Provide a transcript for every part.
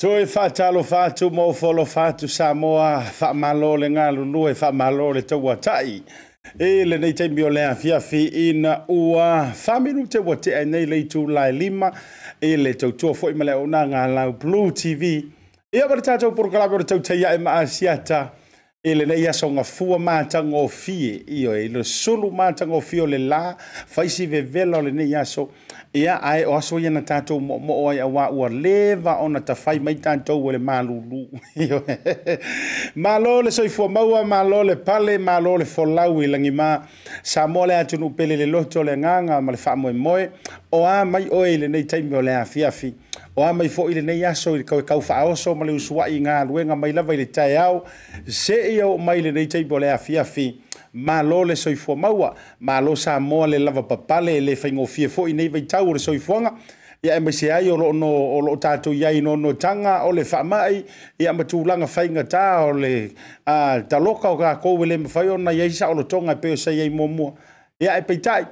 Toe faatalofa atu ma ofo atu Samoa, faamalo le galulue, faamalo le tauatai. E lenei taimi o le afiafi ina ua 4 minute ua tea nei le itula e 5 i le tautua foi ma le auaunaga a Lau Blue TV. Ia ma le tatou polokalame o le Tautai Ae ma Asiata i lenei aso gafua matagofie, ioe, i le sulu matagofie o le la, faisi vevela o lenei aso. Ia, ae o aso ia na tatou moomoo ai auā ua leva ona tafai mai tatou e le malulu. Ioe. Malo le soifua maua, malo le pale, malo le folau i lagima. Samoa le atunuu pele le loto le agaga ma le faamoemoe. O a mai oe i lenei taimi o le afiafi. O a mai foi lenei aso i le kau faaoso ma le usuai i galuega mai lava i le taeao. Seia oo mai lenei taimi o le afiafi. Malo le soifua maua, malo Samoa le lava papale le faigofie foi nei vaitau o le soifuaga. Ia aemaise ai o loo no o loo tatou i ai nonotaga o le faamai, ia ma tulaga faigata o le taloka o tatou e le mafai ona i ai saolotoga e pei o sa i ai muamua. Ia ae peitai,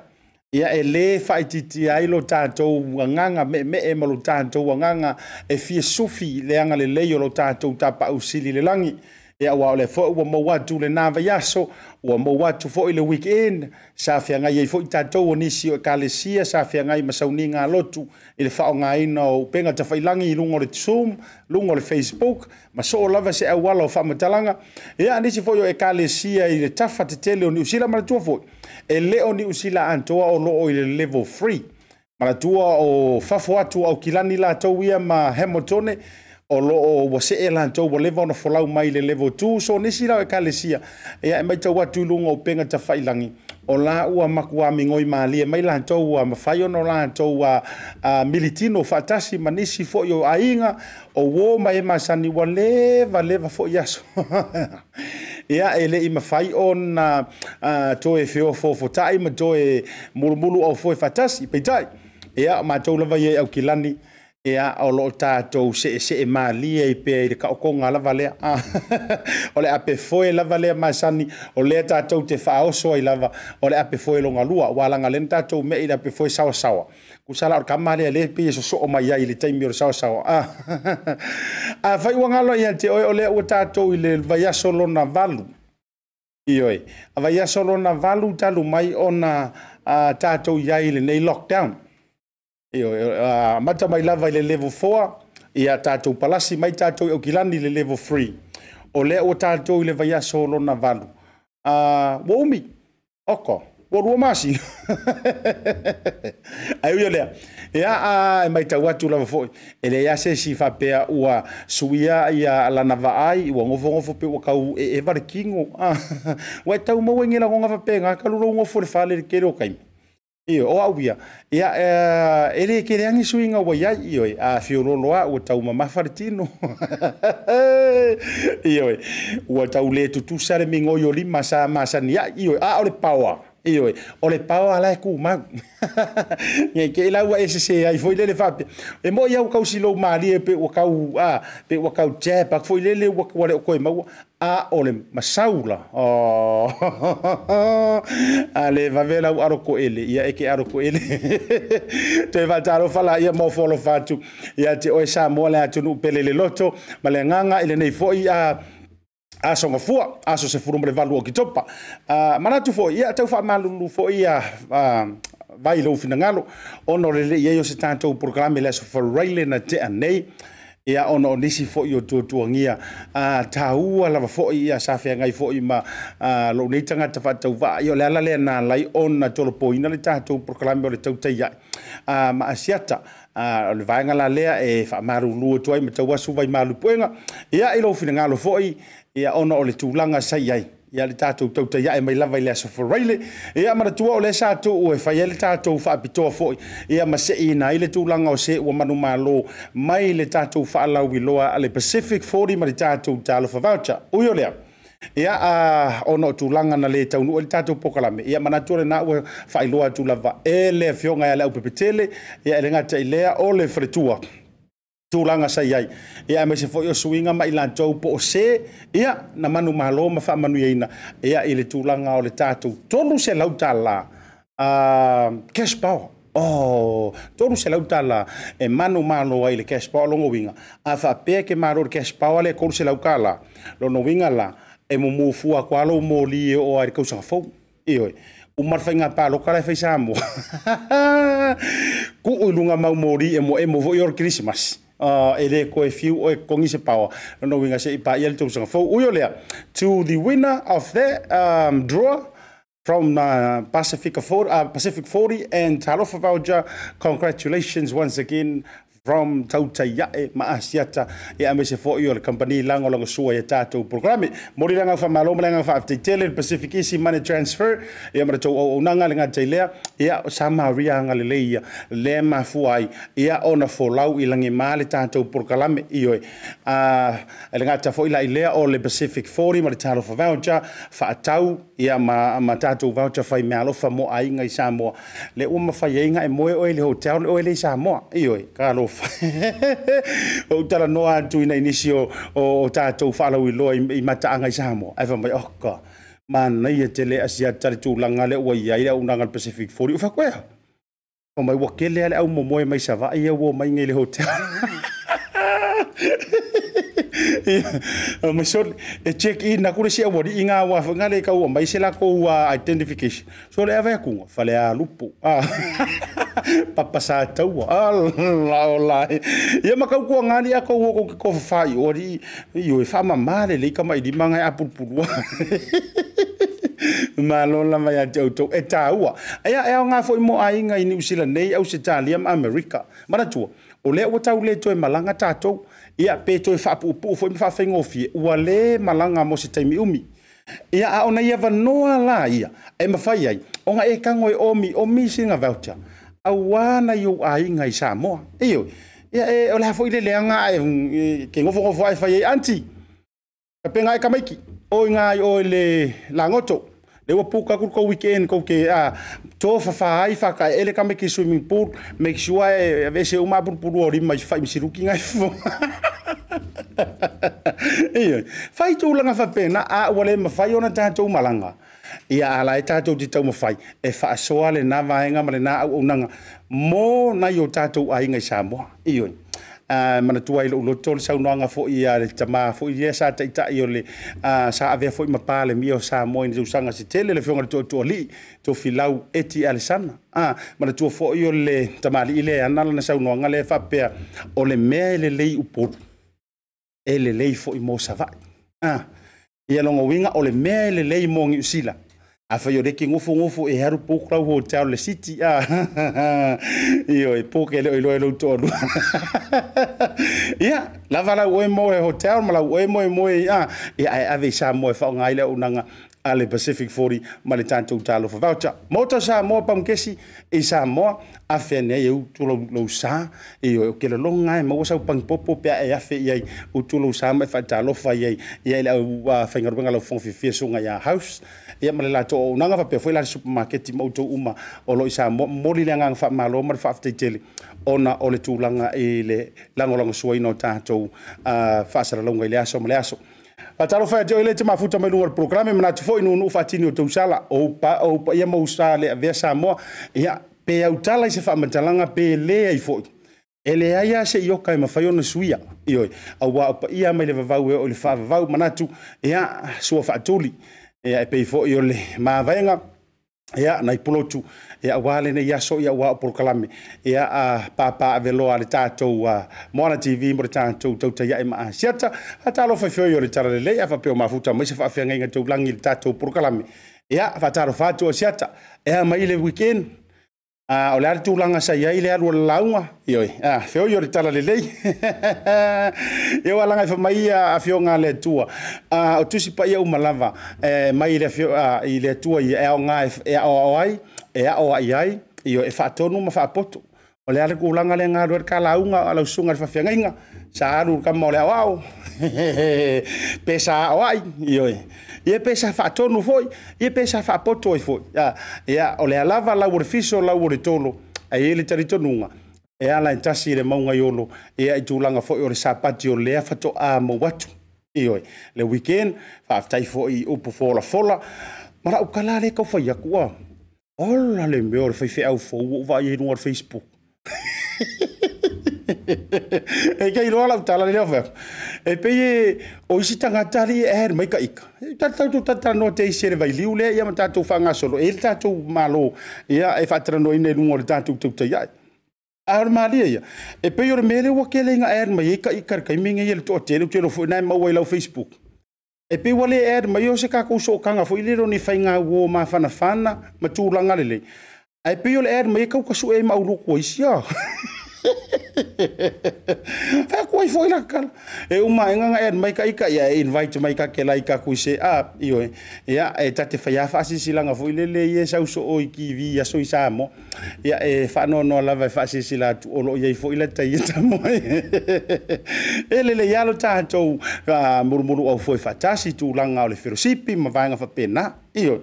ia e lē faaitiitia ai lo tatou agaga meemee ma lo tatou agaga e fia sufi le agalelei o lo tatou Tapaau Sili i le lagi. Ia aua o lea foi ua maua atu lena vaiaso, ua maua atu foi le weekend, sa feagai ai foi tatou o nisi o ekalesia, sa feagai ma sauniga lotu i le faaaogaina o upega tafailagi i luga o le Zoom, luga o le Facebook, ma soo lava se auala o faamatalaga. Ia nisi foi o ekalesia i le tafa tetele o Niu Sila, manatua foi, e le o Niu Sila atoa o loo i le level 3. Manatua o fafo atu o Aukilani latou ia ma Hamiltone, o loo ua see latou ua leva ona folau mai le level 2. So nisi la o ekalesia, ia e matau atu i luga o upega tafailagi, o la ua matua migoi malie mai latou ua mafai ona latou militino faatasi ma nisi foi o aiga o uo ma e masani ua leva leva foi aso. Ia, e le i mafai ona toe feofoofotai ma toe mulumulu au foe faatasi. Peitai, ia, o matou lava ia i Aukilani, ia, o lo o tatou seesee malie ai pea i le taotoga lava lea. O le ape foe lava lea masani, o lea tatou te faaoso ai lava, o le ape foe longa lua. Ua laga lea na tatou mea i le ape foe sawasawa. Tusa la o le tama lea lea pei e sosoo mai ai i le taimi o le sawasawa. Afai ua galo ia te oe o lea ua tatou i le vaiaso lona 8. Ioe, a vaiaso lona 8 talu mai ona tatou i ai i lenei lockdown. Ioe, amata mai lava i le level 4, ia tatou palasi mai tatou i Aukilani i le level 3. O lea ua tatou i le vaiaso lona 8. Ua umi, oko, ua 2 masina. Ai ui o lea, ia, e matau atu lava foi, e leai lava se isi faapea ua suia ia lana vaai, ua nofonofo pe ua tau eva le tino. Ua e tau maua i ni lagona faapena, talu lou nofo i le fale i le tele o taimi. Ioe, o au ia, ia, e le tele lava ni suiga ua i ai, ioe, a fiololo lava ua tau mamafa le tino. Ioe, ua tau le tutusa le migoi o lima sa masani ai, ioe, a o le paoa. Ioe, o le paoa la e tumau. Nge ke ila ua e sese ai foi lele faapea. E moi au kausi lou malie pe ua kau, pe ua kau jab ak foi lele ua ua le o koe maua. A o le masaula. Oh. A le vavela u aro ko ele, ia e ke aro ko ele. Te whātaro whala ia mō wholo whātu. Ia te oe Samoa le atunu pele le loto. Ma le nganga i le nei foi a aso ngafua, aso se furu ma le valu o Kitopa. Manatu foi, ia tau whaamalulu foi ia vai lou finangalo. Ono le le ia o se tātou programe le aso wharaile na te anei. Ia ono o nisi foi o tuatuangia. Tāua lava foi ia sa whea foi ma lo nei tangata whaatau vaa. Ia o le ala lea nā lai ona tolopoina le tātou programe o le tautai ai. Ma asiata. O le vaenga la lea e whaamarulu atu ai ma tau asu vai malu puenga. Ia i lou finangalo foi. Ia ona o le tūlanga sai ai. Ia le tātou tautai ai mai lava i le aso wharaile. Ia manatua o le sa tuu e whai ai le tātou whaapitoa foi. Ia ma se ina i le tūlanga o se ua manu malo mai le tātou whaalauiloa a le Pacific 40 ma le tātou talofa voucher. Ui o lea. Ia ona o tūlanga na le taunu o le tātou pokalame. Ia manatua le nā ua whailoa atu lava e le fionga ia le au pepetele. Ia ele ngata i lea o le wharetua. Tūlanga sai ai. Ia mai se foi o suinga mai lantou po o se, ia na manu malo ma whaamanu ina. Ia i le tūlanga o le tātou 300 tala cash power. Oh, 300 tala e manu malo ai le cash power longo winga. A whaapea ke maro le cash power le 300 tala. Lono winga la e mumu fua kwa lo moli e o ai le kausanga fou. Ioi. Umarwhai ngā pāloka lai whai Samoa. Ku ui lunga mau mori e mo e mo voi o Christmas. E le koe fiu o e kongi se paoa. No winga se i pa ia le tausaga fou. Ui o lea, to the winner of the draw from Pacific 40 and Talofa Voucher, congratulations once again from Tautai Iae ma Asiata e ame se foi o le company lango lango sua ia tātou programe. Mori langa whamalo ma langa whaafteitele Pacific Easy Money Transfer ia mara tau au nanga le ngā teilea ia sa maria anga le leia le mafuai ia ona folau i langi maa le tātou programe ioi. Le ngā tafoi la i lea o le Pacific 40 ma le Talofa Voucher whaatau ia ma tātou voucher whai mea alofa mo ainga i Samoa. Le uma whai ainga e moe oe le hotel oe le Samoa ioi. Ka alofa. O tala noa atu ina inisi o tātou whaalau i loa i mataanga i Samoa. Ai whamai, oh ka, mana ia te le asiata le tūlanga le ua ia i le au nanga le Pacific 40. O whakoea. O mai wakele ale au momoe mai sawa ia ua mai ngai le hotel. Mai so e check in na kure si awari i ngā wā ngā le kau mai se la ko identification. So le ave kunga fale a lupu. Papa sa taua. La la. Ia makau ko ngā ni ako ko ko whai ori i o wha mamale le ka mai di manga apulpulua. Malo la mai ate auto e tāua. Aia e ngā foi mo ainga i New Zealand nei au se Italia ma Amerika. Manatua, o le ua tau le toe malanga tātou, ia pe toe whaapupu foi ma whaawhaingofie, ua le malanga mo se taimi umi. Ia a ona ia vanoa la ia, e mawhai ai, o ngā e kango e omi, o mi singa voucher. Au wana i o ainga i Samoa. Iyo, ia e o le hafo i le leanga e ke ngofo ngofo ai whai ai anti. Ka penga e kamaiki. O i ngā o le lagoto le ua puka ku ko weekend ko ke a tofafa ai whakaele ka meki swimming pool, make sure e vese uma purupuru o rima i whai misiruki ngai fo. Ia, whai tūlanga whapena, a ua le mawhai ona tātou malanga. Ia ala e tātou te taumawhai, e whaasoa le nā vaenga ma le nā au aunanga, mō nai o tātou ainga i Samoa. Ia, manatua i lou loto le saunoaga foʻi a le tamā foʻi ia sa taʻitaʻi o le sa avea foʻi ma Palemia o Samoa i tausaga se tele, le afioga le Toatualii Tofilau Eti Alesana. Manatua foʻi o le tamalii le ana lana saunoaga lea faapea, o le mea e lelei Upolu e lelei foʻi mo Savaʻi. Ia loga uiga o le mea e lelei mo Niusila, afai o le ke gofogofo e alu book lau hotel le city io e po ke le o iloa e lou toalua ia lava lau oe mo e hotel ma lau oe mo e moe ia ae ave i Samoa e faaaoga ai le auaunaga a le Pacific 40 ma le tatou Talofa Voucher. Maota Samoa pamukesi i Samoa afe ane ai e utu lou sa io o ke lologa e maua sau pagipopo pe a e afe i ai utu lou sa ma e faatalofa i ai ia i le au faigaluega lau fofoga fiafia susuga ia House ia ma le latou auaunaga faapea foi la le supermarket ma outou uma o lo o i Samoa. Momoli le agaga faamalo ma le faafetai tele ona o le tulaga i le lagolagosuaina o tatou faasalalauga i le aso ma le aso. Faatalofa ia te oe le te mafuta mai luga o le polokalame, manatu foi nuunuu faatini o tausala o paia ma usa le avea Samoa. Ia, pe autala i se faamatalaga pe le ai foi. E leai lava se ioka e mafai ona suia. Ioe, auā o paia mai le vavau e oo i le faavavau manatu, ia, sua faatuli. Ia, e pei foi o le mavaega, ia, nai pulotu, ia, aua lenei aso, ia, aua o polokalame, ia, a pāpā aveloa a le tatou Moana TV mo le tatou tautaiae ma Asiata. Faatalofa i feoi o le Talalelei, a faapea o mafuta mai se faafeagaiga taulagi i le tatou polokalame. Ia, faatalofa atu Asiata, ea mai le weekend. O le a le tulaga sa i ai le alu o le lauga? Ioe, feoi o le Talalelei. Ia ua laga e fai mai ia afioga a le Atua. O tusi paia uma lava mai le afioga i le Atua ia e aoga e aoao ai, e aoai ai, ioe, e faatonu ma faapoto. O le a le tulaga lea na alu ai le ta lauga a lau susuga i le faafeagaiga, sa alu le tama o le aoao, pe sa aoai, ioe, ia pe sa faatonu foi, ia pe sa faapoto ai foi. Ia, o lea lava lau o le fiso, lau o le tolo, ae i ai le talitonuga, e ala e tasi i le mauga i Olo, ia i tulaga foi o le sapati o lea faatoa mou atu. Ioe, le weekend, faafetai foi i upu folafola, ma lau tala lea e tau fai atu, ola le mea o le faifeau fou ua ou vaai ai i luga o le Facebook. E kei loa lau tala lea fai atu. E pei e o isi tagata alii e add mai ka ika. E tatou talanoa te isi e le vailiu lea ia ma tatou faagasolo. E i ai le tatou Malo ia e faatalanoaina i luga o le tatou tautaiae. A o le malie ia, e pei o le mea lea ua tele ina add mai ai ka ika i le taimi lenei e le toatele, ou te iloa foi na e maua i lau Facebook. E pei ua le add mai o se tatou sootaga foi lele o ni faiga uo mafanafana ma tulaga lelei. Ae pei o le add mai e tau tasue ai ma auluku a isi a. Fai atu ai foi la tala. E uma ae na add mai ka ika ia e invite mai ka ke like aku i se a ioe. Ia e ta te fai a faasisilanga foi lele ia e sau soo i TV i aso i Samoa. Ia e faanoanoa lava e faasilasila atu o lo o i ai foi lata ia tamoe. E lelei lava lo tatou mulumuluau foi faatasi i tulaga o le felosipi ma vaega faapena. Ioe.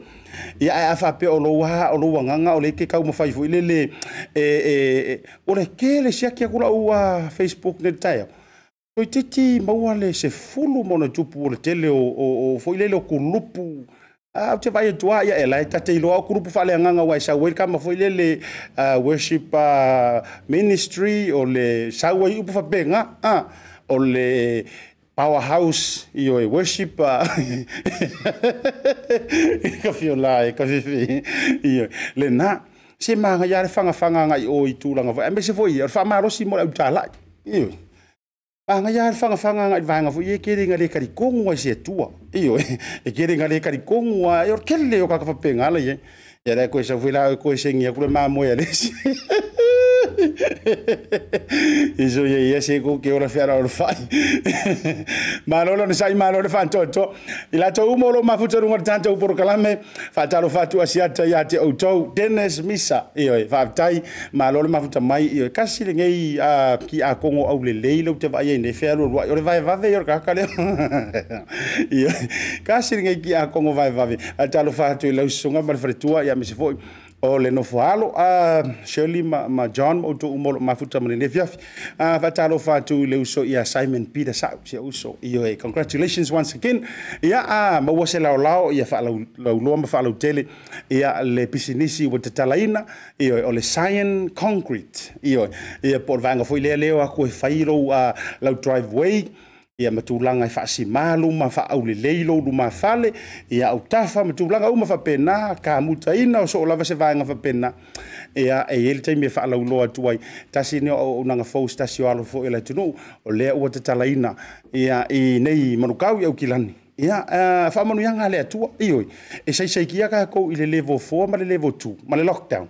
Ia ae a faapea o lou o lou agaga o lea e te taumafai foi lele e o le tele siaki atu lau Facebook nei i le taeao, toeitiiti maua le 10+ o le tele o foi lele o kulupu. Ou te vaai atu lava, ia e la e ta te iloa o kulupu faaleagaga aua e sau ai le tama foi lele worship ministry o le sau ai upu faapena, o le powerhouse ioe worship ka fiola e ka fifi ioe lena se manaia le fagafaga agai o i tulaga foi aemaise foi ia o le faamalosi mo le autalai ioe. Manaia le fagafaga agai i vaega foi ia e tele ina le talitonu ai se Atua ioe, e tele ina le talitonu ai o le tele o tagata faapena la i ai. Ia la e toe sau foi la e toe segi atu le mamoe a le isi. Iso ia ia se ko ke ora fea o fai. Malo le sai, malo le faatoatoa. I latou uma o lo mafuta luga le tatou porokalame, faatalofa atu asiata ia te outou. Dennis Misa, ioe, faafetai, malo le mafuta mai, ioe, kasi lenei ki a kongo au lelei lau te vaai ai nei fea lualuai, o le vaevave ia o le kaka lea. Ioe, kasi lenei ki a kongo vaevave, faatalofa atu i lau susuga ma le faletua, ia aemaise foi o le nofo alo, Shirley ma John ma outou uma o lo mafuta ma lenei afiafi. Faatalofa atu i le uso ia Simon Peter Sau, si uso. Ioe, congratulations once again. Ia, maua se laolao, ia faalauloa ma faalautele, ia le pisinisi ua tatalaina, ioe, o le Cyan Concrete. Ioe, ia po o le vaega foi lea leo aku e fai lou, lau driveway, ia ma tulaga e faasimalu ma faaaulelei lou lumafale, ia autafa ma tulaga uma faapena, kamutaina o soo lava se vaega faapena. Ia, e i ai le taimi e faalauloa atu ai, tasi ni o auaunaga fou se tasi o alo foi o le atunuu, o lea ua tatalaina, ia, i nei Manukau i Aukilani. Ia, faamanuiaga a le Atua, ioe, e saisaikia tatou i le level 4 ma le level 2 ma le lockdown.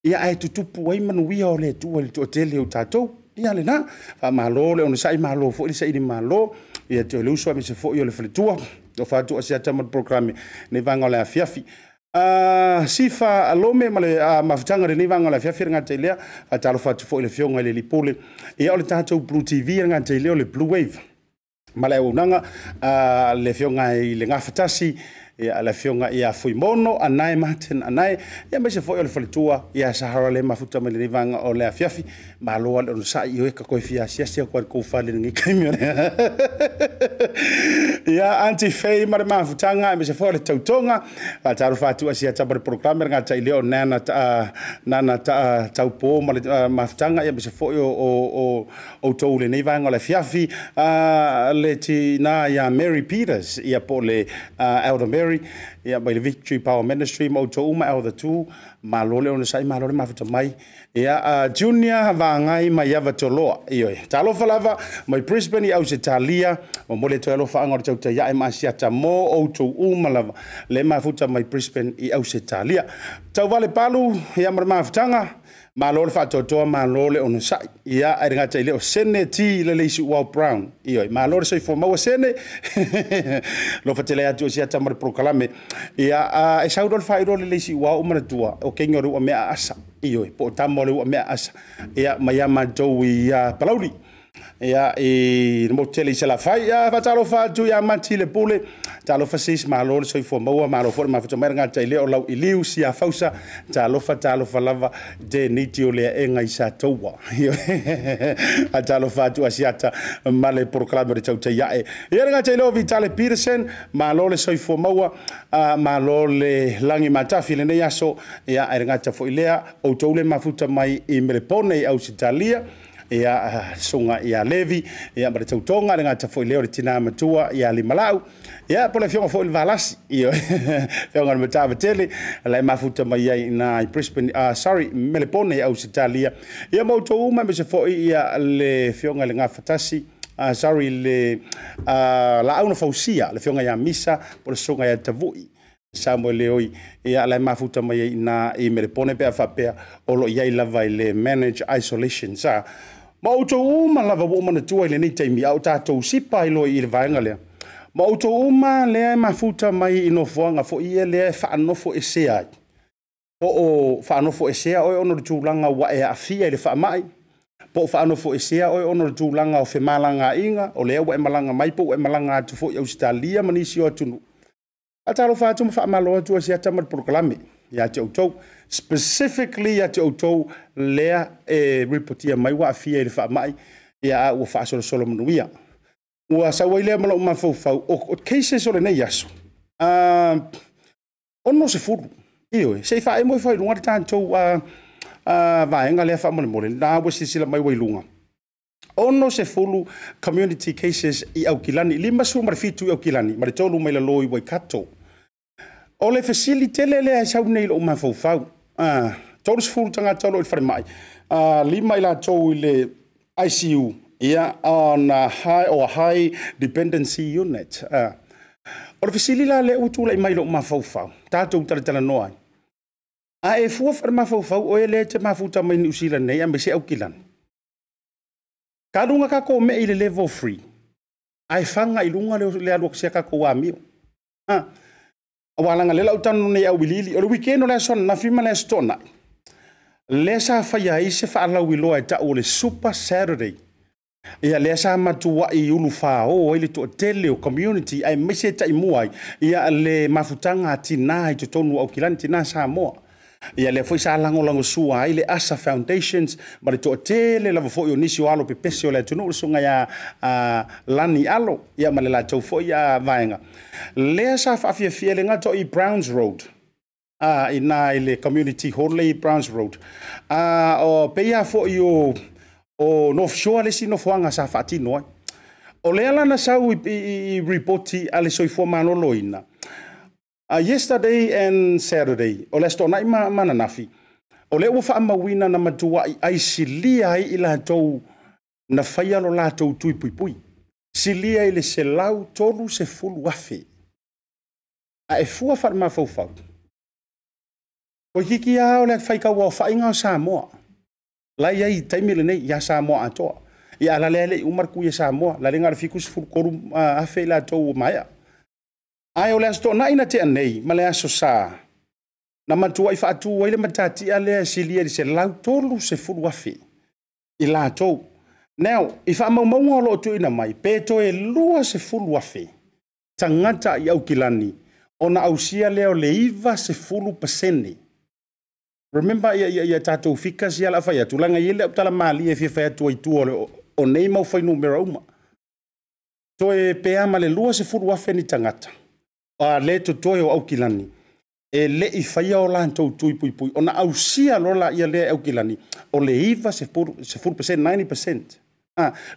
Ia, ae tutupu ai manuia o le Atua i le toatele o tatou. Ia lena, faamalo le onosai, malo foi le saili malo, ia te o le uso aemaise foi o le faletua, o faatu asiata ma le programe nei vaega o le afiafi. Sifa Lome ma le mafutaga lenei vaega o le afiafi le gata i lea, faatalofa atu foi i le afioga i le Lipole. Ia o le tatou Blue TV le gata i lea o le Blue Wave. Ma le auaunaga le afioga i le Gafatasi, ia le afioga ia Fuimono, Anae Martin Anae, ia aemaise foi o le faletua ia Sahara le mafuta mai lenei vaega o le afiafi. Malo le onosai, ioe ka koe fia asiasi atu ai le kou fale lenei taimi o le. Ia, Auntie Faye ma le mafutaga, aemaise foi o le tautoga, faatalofa atu asiata ma le programe le gata i lea o Nana, Nana Taupo ma le mafutaga, ia aemaise foi o outou lenei vaega o le afiafi, le tina ia Mary Peters, ia po o le Elder Mary, ia mai le Victory Power Ministry ma outou uma, Elder Tu, malo le onosai, malo le mafuta mai. Ia, Junior Vagai mai Avatoloa, ioe, talofa lava mai Brisbane i Ausetalia, momoli atu ai alofaaga o le tautai ae ma asiata mo outou uma lava, le mafuta mai Brisbane i Ausetalia. Tauvale Palu, ia ma le mafutaga, malo le faatoatoa, malo le onosai. Ia, ae le gata i lea o Sene T le Leisi Uau Brown. Ioe, malo le soifua maua Sene. Lofa tele atu o siata ma le prokalame. Ia, e sau le faailoa le Leisi Uau manatua, o kenga o le ua mea asa. Ioe, po o tama o le ua mea asa. Ia, mai ia matou i Palauli. Ia, i le motu tele i Salafai. Ia, faatalofa atu ia Mati le Pule. Talofa sis, malo le soifua maua, malo foi le mafuta mai le gata i lea o lau iliu si a fausa. Talofa, talofa lava, te niti o lea enga i sa taua. Talofa atu asiata ma le porokalame o le tautai ae. Ia le gata i lea o Vitale Peterson, malo le soifua maua, malo le lagi matafi lenei aso. Ia, ae le gata foi lea, outou le mafuta mai i Melepone i Ausitalia. Ia, susuga ia Levi, ia ma le tautoga, le gata foi lea o le tina matua ia Limalau. Ia, po le afioga foi le Valasi, ia, afioga le Matavatele, la e mafuta mai ai na i Brisbane, sorry, Melepone i Ausitalia. Ia, ma outou uma, aemaise foi ia le afioga le Gafatasi, sorry, le Laau na Fausia, le afioga ia Misa, po le susuga ia Tavui Samuel Leoi, ia la e mafuta mai ai na i Melepone pe a faapea o lo i ai lava i le manage isolation sa. Ma outou uma lava ua manatua i lenei taimi, a o tatou sipa ai loa i le vaega lea. Ma outou uma lea e mafuta mai i nofoaga foi ia lea e faanofo esea ai. Po o faanofo esea oe ona o le tulaga ua e aafia i le faamai, po o faanofo esea oe ona o le tulaga o femalagaaiga, o lea ua e malaga mai po ua e malaga atu foi i Ausetalia ma nisi o atunuu. Faatalofa atu ma faamalo atu asiata ma le polokalame ia te outou. Specifically ia te outou lea e ripotia mai ua aafia i le faamai, ia a ua faasolosolo manuia. Ua sau ai lea ma lou mafaufau, o cases o lenei aso, 60. Ioe, se i faaemo ifo ai luga le tatou vaega lea faamolemole, na ua silasila mai ua i luga. 60 community cases i Aukilani, 57 i Aukilani, ma le 3 mai lalo i Waikato. O le fesili tele lea e sau nei i lou mafaufau, 30 tagata o lo o i le falemai, 5 i latou i le ICU, ia, on a high or high dependency unit. O le fesili la lea ua tulai mai i lou mafaufau, tatou talatalanoa ai. A e fua faale-mafaufau oe lea e te mafuta mai Niu Sila nei aemaise Aukilani. Talu ona tatou mei i le level 3, ae faga i luga le alu atu o si a tatou amio. Aua leaga o lea o le a ou talanoa nei auiliili. O le weekend o le aso ananafi ma le aso Toonai, lea sa faia ai se faalauiloa e tau o le Super Saturday. Ia lea sa matuai ulufao ai le toatele o community aemaise taimua ai ia le mafutaga a tina i totonu o Aukilani, tina Samoa. Ia lea foi sa lagolagosua ai le ASA Foundations ma le toatele lava foi o nisi o alo pepese o le atunuu, le susuga ia Lani Alo, ia ma le latou foi vaega. Lea sa faafiafia le gata i Browns Road, i na i le community hall lea i Browns Road. O pei foi o North Shore le isi nofoaga sa faatino ai. O lea la na sau i ripoti a le Soifua Maloloina, yesterday and Saturday, o le Aso Toonai ma ananafi, o lea ua faamauina na matuai aisilia ai i latou na faia lo latou tui puipui. Silia i le 130,000. A e fua faale-mafaufau, toeitiiti lava o le faitau aofaiga o Samoa, la e i ai i le taimi lenei ia Samoa atoa. Ia a la lea e le i uma le tui a Samoa, la le na o le 73,000 i latou ua maea. Ae o le Aso Toonai na tea nei ma le Aso Sa, na matuai faatu ai le matatia lea e silia i le 130,000 i latou. Now, i faamaumauga o lo o tuuina mai, pe toe 20,000 tagata i Aukilani ona ausia lea o le 90%. Remember ia tatou figures ia la fai atu, leaga e i ai le tala malie e fia fai atu ai tua o nei mau fuainumera uma. Toe pe ma le 20,000 ni tagata a le totoe o Aukilani e le i faia o latou tui puipui ona ausia loa ia lea e Aukilani o le 90%, 90%.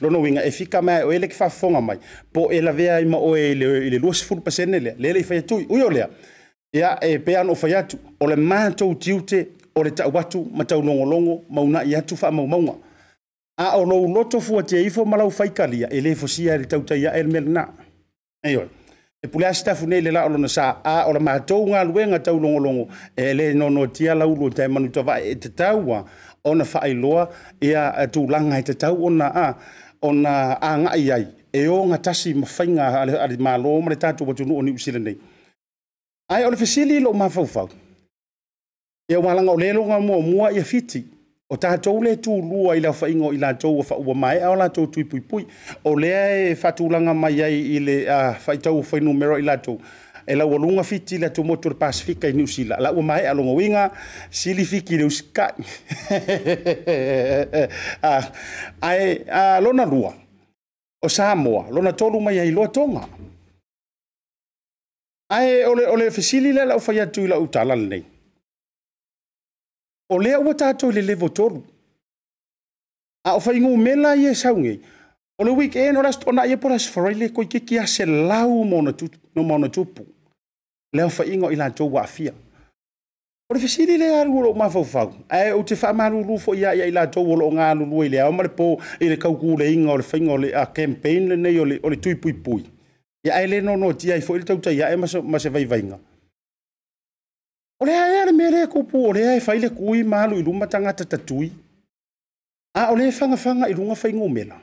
Lona uiga e fika mai o ele ke faafofoga mai po e lavea ai ma oe i le 20% lea le i faia tui. Ui o lea, ia e pei ona ou fai atu, o le matou tiute o le tau atu ma taulogologo ma unai atu faamaumauga. A o lou loto fuatia ifo ma lau faitalia, e le fosia e le tautai ae le mea lena. Ioe. E pule asitafu nei le la o lona sa, a o le matou galuega taulogologo, e le nonotia laulu o tae manu tavae e tatau ona faailoa ia tulaga e tatau ona ona agai ai e ogatasi ma faiga a le Malo ma le tatou atunuu o Niu Sila nei. Ae o le fesili i lou mafaufau, ia aua leaga o lea e logo muamua ia Fiti, o tatou le tulua i le aofaiga o i latou ua maea o latou tui puipui. O lea e faatulaga mai ai i le faitau o fuainumera i latou, e laualuga Fiti i le atumotu o le Pasefika i Niu Sila. La ua maea lona uiga, sili Fiti i le usikai. Ae lona lua, o Samoa, lona tolu mai ai loa Toga. Ae o le fesili lea lau fai atu i lau tala lenei, o lea ua tatou i le level 3. A o fuainumera ia e sau nei, o le weekend o le Aso Toonai po o le Aso Faraile toeitiiti lava 100+, le aofaiga o i latou ua aafia. O le fesili lea alu o lou mafaufau, ae ou te faamalulu foi ia i latou o lo o galulue i le ao ma le po i le tautuleina o le faiga o le campaign lenei o le tui puipui, ia ae le nonotia ai foi le tautai ae ma se vaivaiga. O le a ea le mea lea e tupu, o lea e fai le tui ma alu i luma tagata tatui, a o lea e fagafaga i luga fuainumera.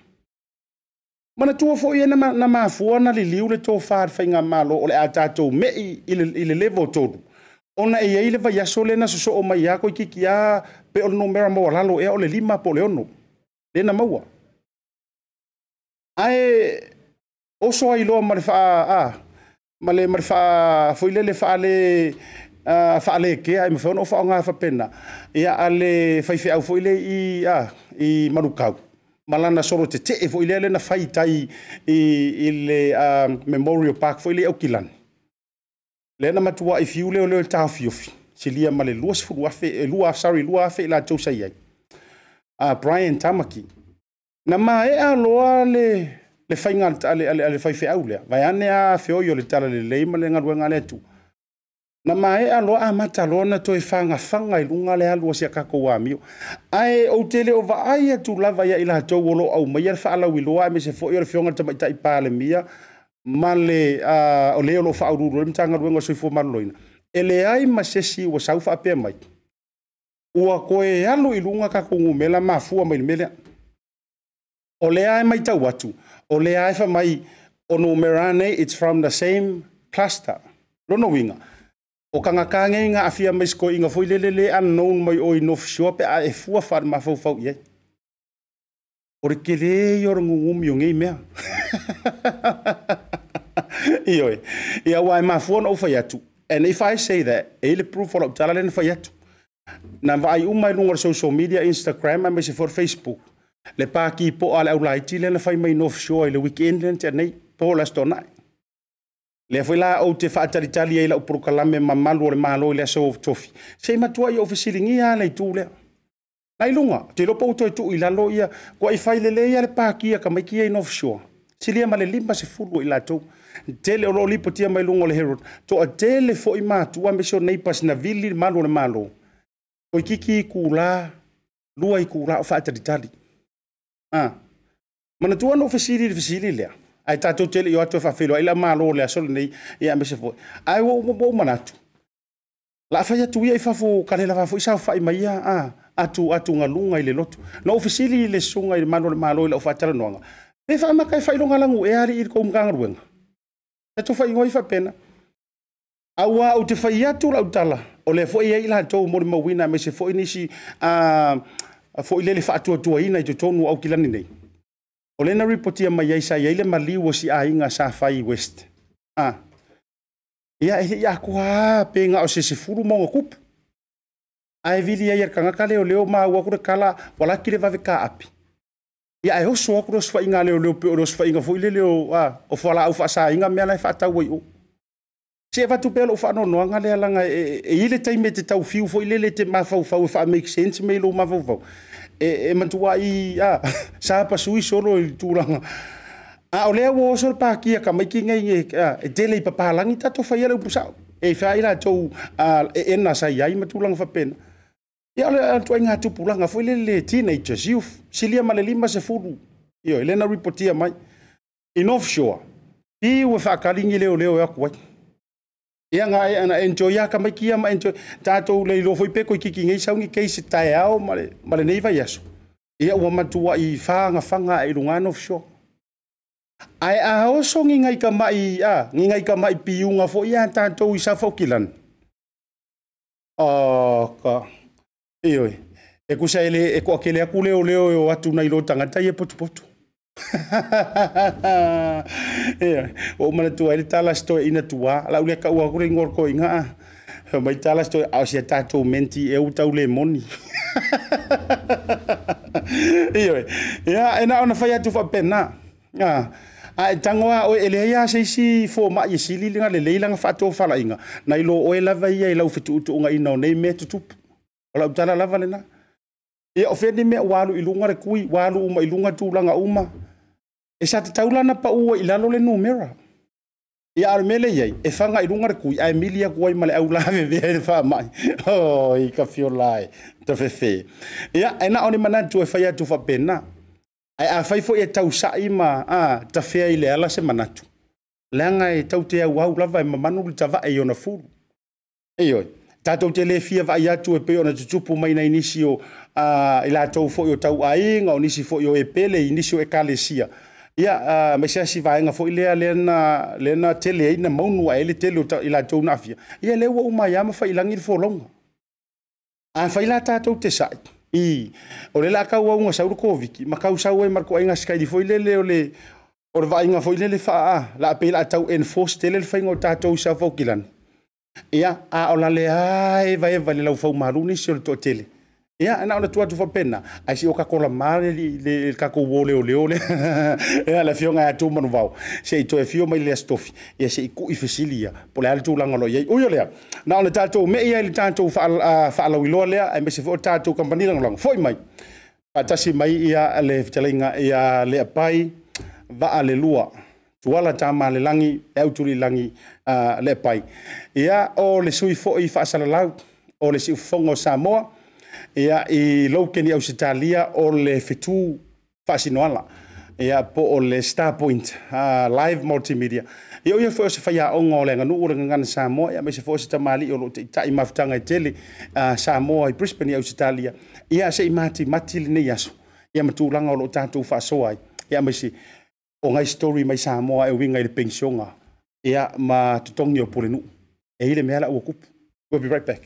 Manatua foi e na mafua na liliu le tofa a le faigamalo o le a tatou mei i le level 3, ona e i ai le vaiaso lea na sosoo mai a toeitiiti a pe o le numera maualalo ea o le 5 po o le 6 lea na maua. Ae oso ai loa ma le faa foi lele faale faalekea e mafai ona faaaoga faapena ia a le faifeau foi le i Manukau ma lana solo tetee foi lea na fai tai i le Memorial Park foi le i Aukilani lea na matuai fiu leo leo taofiofi silia ma le 20,000 2,000 i latou sa i ai. Brian Tamaki na maea loa le faiga a le faifeau lea vaeane a feoi o le tala lelei ma le galuega le atu na maea loa amata loa na toe fagafaga i luga le alu o si a tatou amio. Ae ou te le o vaai atu lava ia i latou o lo o aumaia le faalauiloa aemaise foi o le afioga i le Tamaitai Palemia ma le o le o lo o faauluulu i ai le Matagaluega o le Soifua Maloloina, e leai ma se isi ua sau faapea mai. Ua toe alu i luga tatou numera mafua mai le mea lea. O lea e matau atu, o lea e fai mai o numera nei, it's from the same cluster. Lona uiga, o tagata nei na aafia mai si toeaina foi lele le unknown mai o i North Shore pe a e fua faale-mafaufau i ai. O le tele ia o le nunumi o nei mea. Ioe. Ia aua e mafua ona ou fai atu, and if I say that, e i ai le proof o lau tala lea na fai atu. Na vaai uma i luga o le social media, Instagram aemaise foi o le Facebook, le pati poa a le aulaiti lea na fai mai North Shore i le weekend lea na tea nei, po o le Aso Toonai. Lea foi la ou te faatalitali ai i lau polokalame mamalu o le Malo i le aso Tofi, se i matuai ou fesiligia lava le itu lea. La i luga, ou te iloa po ua toe tuu i lalo ia, tuai fai lelei lava le pati a tamaiti ia i North Shore, silia ma le 50 o i latou. Tele o lo o lipotia mai luga o le Herald, toatele foi matua aemaise o neighbours na vili le malu o le Malo, toeitiiti itula, 2 itula o faatalitali. Manatua na ou fesili i le fesili lea, ae tatou te le i o atu e faafeiloai le Malo i le aso lenei, ia aemaise foi. Ae ua ou manatu, o le a fai atu ia i fafo o kalelava foi saofai mai ia atugaluga i le loto. Na ou fesili i le susuga i le malu o le Malo i lau faatalanoaga, pe faamata e faailogalanu ea alii i le tou Matagaluega? Tatou faaigoa ai faapena. Aua ou te fai atu lau tala, o lea foi e i ai latou molimauina aemaise foi nisi foi lele faatuatuaina i totonu o Aukilani nei. O lea na ripotia mai ai sa i ai le maliu o si aiga sa fai i West. Ia e le i atoa lava pe na o se 10 ma ona tupu. Ae vili ai e le tagata leoleo maua atu le tala, ua laki le vave taape. Ia ae oso atu le osofaiga a leoleo pei o le osofaiga foi lele o fualaau faasaina mea la e faatau ai i o. Se i avatu pea lou faanoanoaga lea leaga e i ai le taimi e te tau fiu foi lele e te mafaufau e faa-make sense mea i lou mafaufau. E matuai sapasui solo i le tulaga. A o lea ua oso le pati a tamaiti nei e tele i papalagi, tatou faia le upu sao. E fai latou eena sa i ai ma tulaga faapena. Ia o le ituaiga tupulaga foi lele teenagers, youth, silia ma le 50, ioe, lea na ripotia mai. I North Shore, fiu e faatali ni leoleo e o atu ai. Ia na enjoy lava tamaiti ia ma enjoy. Tatou le iloa foi pe toeitiiti nei sau ni case taeao ma lenei vaiaso. Ia ua matuai fagafaga ae i luga North Shore. Ae a oso ni nai tamai, ni nai tamai piuga foi ia tatou i South Aukilani. Ka. Ioe. E kusa ele e toatele atu leoleo e o atu nai lo tagata ia potupotu. Ioe. Ua ou manatua ai le tala se toeaina tuā. Lau lea taua atu le igoa o le toeaina. Fai mai tala se toeaina, a o si a tatou menti ea ua tau le moni. Ioe. Ia, e na ona fai atu faapena. A e tago lava oe, e leai lava se isi fomai e sili lena lelei lana faatofalaiga, nai lo oe lava ia i lau fetuutuugaina o nei mea tutupu. O lau tala lava lena. Ia, o fea ni mea ua alu i luga le tui, ua alu uma i luga tulaga uma. E sa tatau la ona pau ai i lalo le numera. Ia, a o le mea lea e i ai, e faga i luga le tui, ae mili atu ai ma le aulavevea i le faamai. Oi, ka fiola e, tafefe. Ia, e na o ni manatu e fai atu faapena. Ae afai foi e tausai ma tafea i le ala se manatu, leaga e tau te auau lava e mamanu le tavae i ona fulu. Ioe, tatou te le fia vaai atu e pei ona tutupu mai nai nisi o i latou foi o tauaiga, o nisi foi o epele, i nisi o ekalesia. Ia, mai se asi vaega foi lea lea na tele ai na maunu ae le tele o i latou na afia. Ia lea ua uma ai lava ma faiilagi le folauga. Afai la tatou te sai, o le la tau au na sau le Koviti, ma tau sau ai ma le toaiga sikaili foi lele o le vaaiga foi lele faa, la pei la tau enforce tele le faiga o tatou i South Aukilani. Ia, a o la le a e vaeva i le laufaumalu nisi o le toatele. Ia, na ona tuu atu faapena, ae se o tatou lama le tatou uo leoleo lea. Ia, le afioga ia Tumanuvao, se i toe afio mai le Aso Tofi, ia se i tuu i fesili ia, po o le a le tulaga o lo o i ai. Ui o lea, na ona tatou mei ai le tatou faalauiloa lea, aemaise foi o tatou kamupani lagolago. Foi mai, faatasi mai ia le fetalaiga ia Leapai Vaalelua, Tuala Tamalelagi, e autuliilagi Leapai. Ia, o le sui foi faasalalau, o le siufofoga o Samoa, ia, i Logan i Ausetalia, o le fetu faasinoala. Ia po o le Star Point Live Multimedia. Ia o ia foi o se faiaoga o le aganuu o le gagana Samoa, ia aemaise foi o se tamalii o lo o taitai mafutaga e tele Samoa i Brisbane i Ausetalia. Ia se i matimati lenei aso, ia ma tulaga o lo o tatou faasoa ai. Ia aemaise o ngai story mai Samoa e uiga i le penisiona, ia ma totogi o pulenuu. E i le mea la ua tupu. We'll be right back.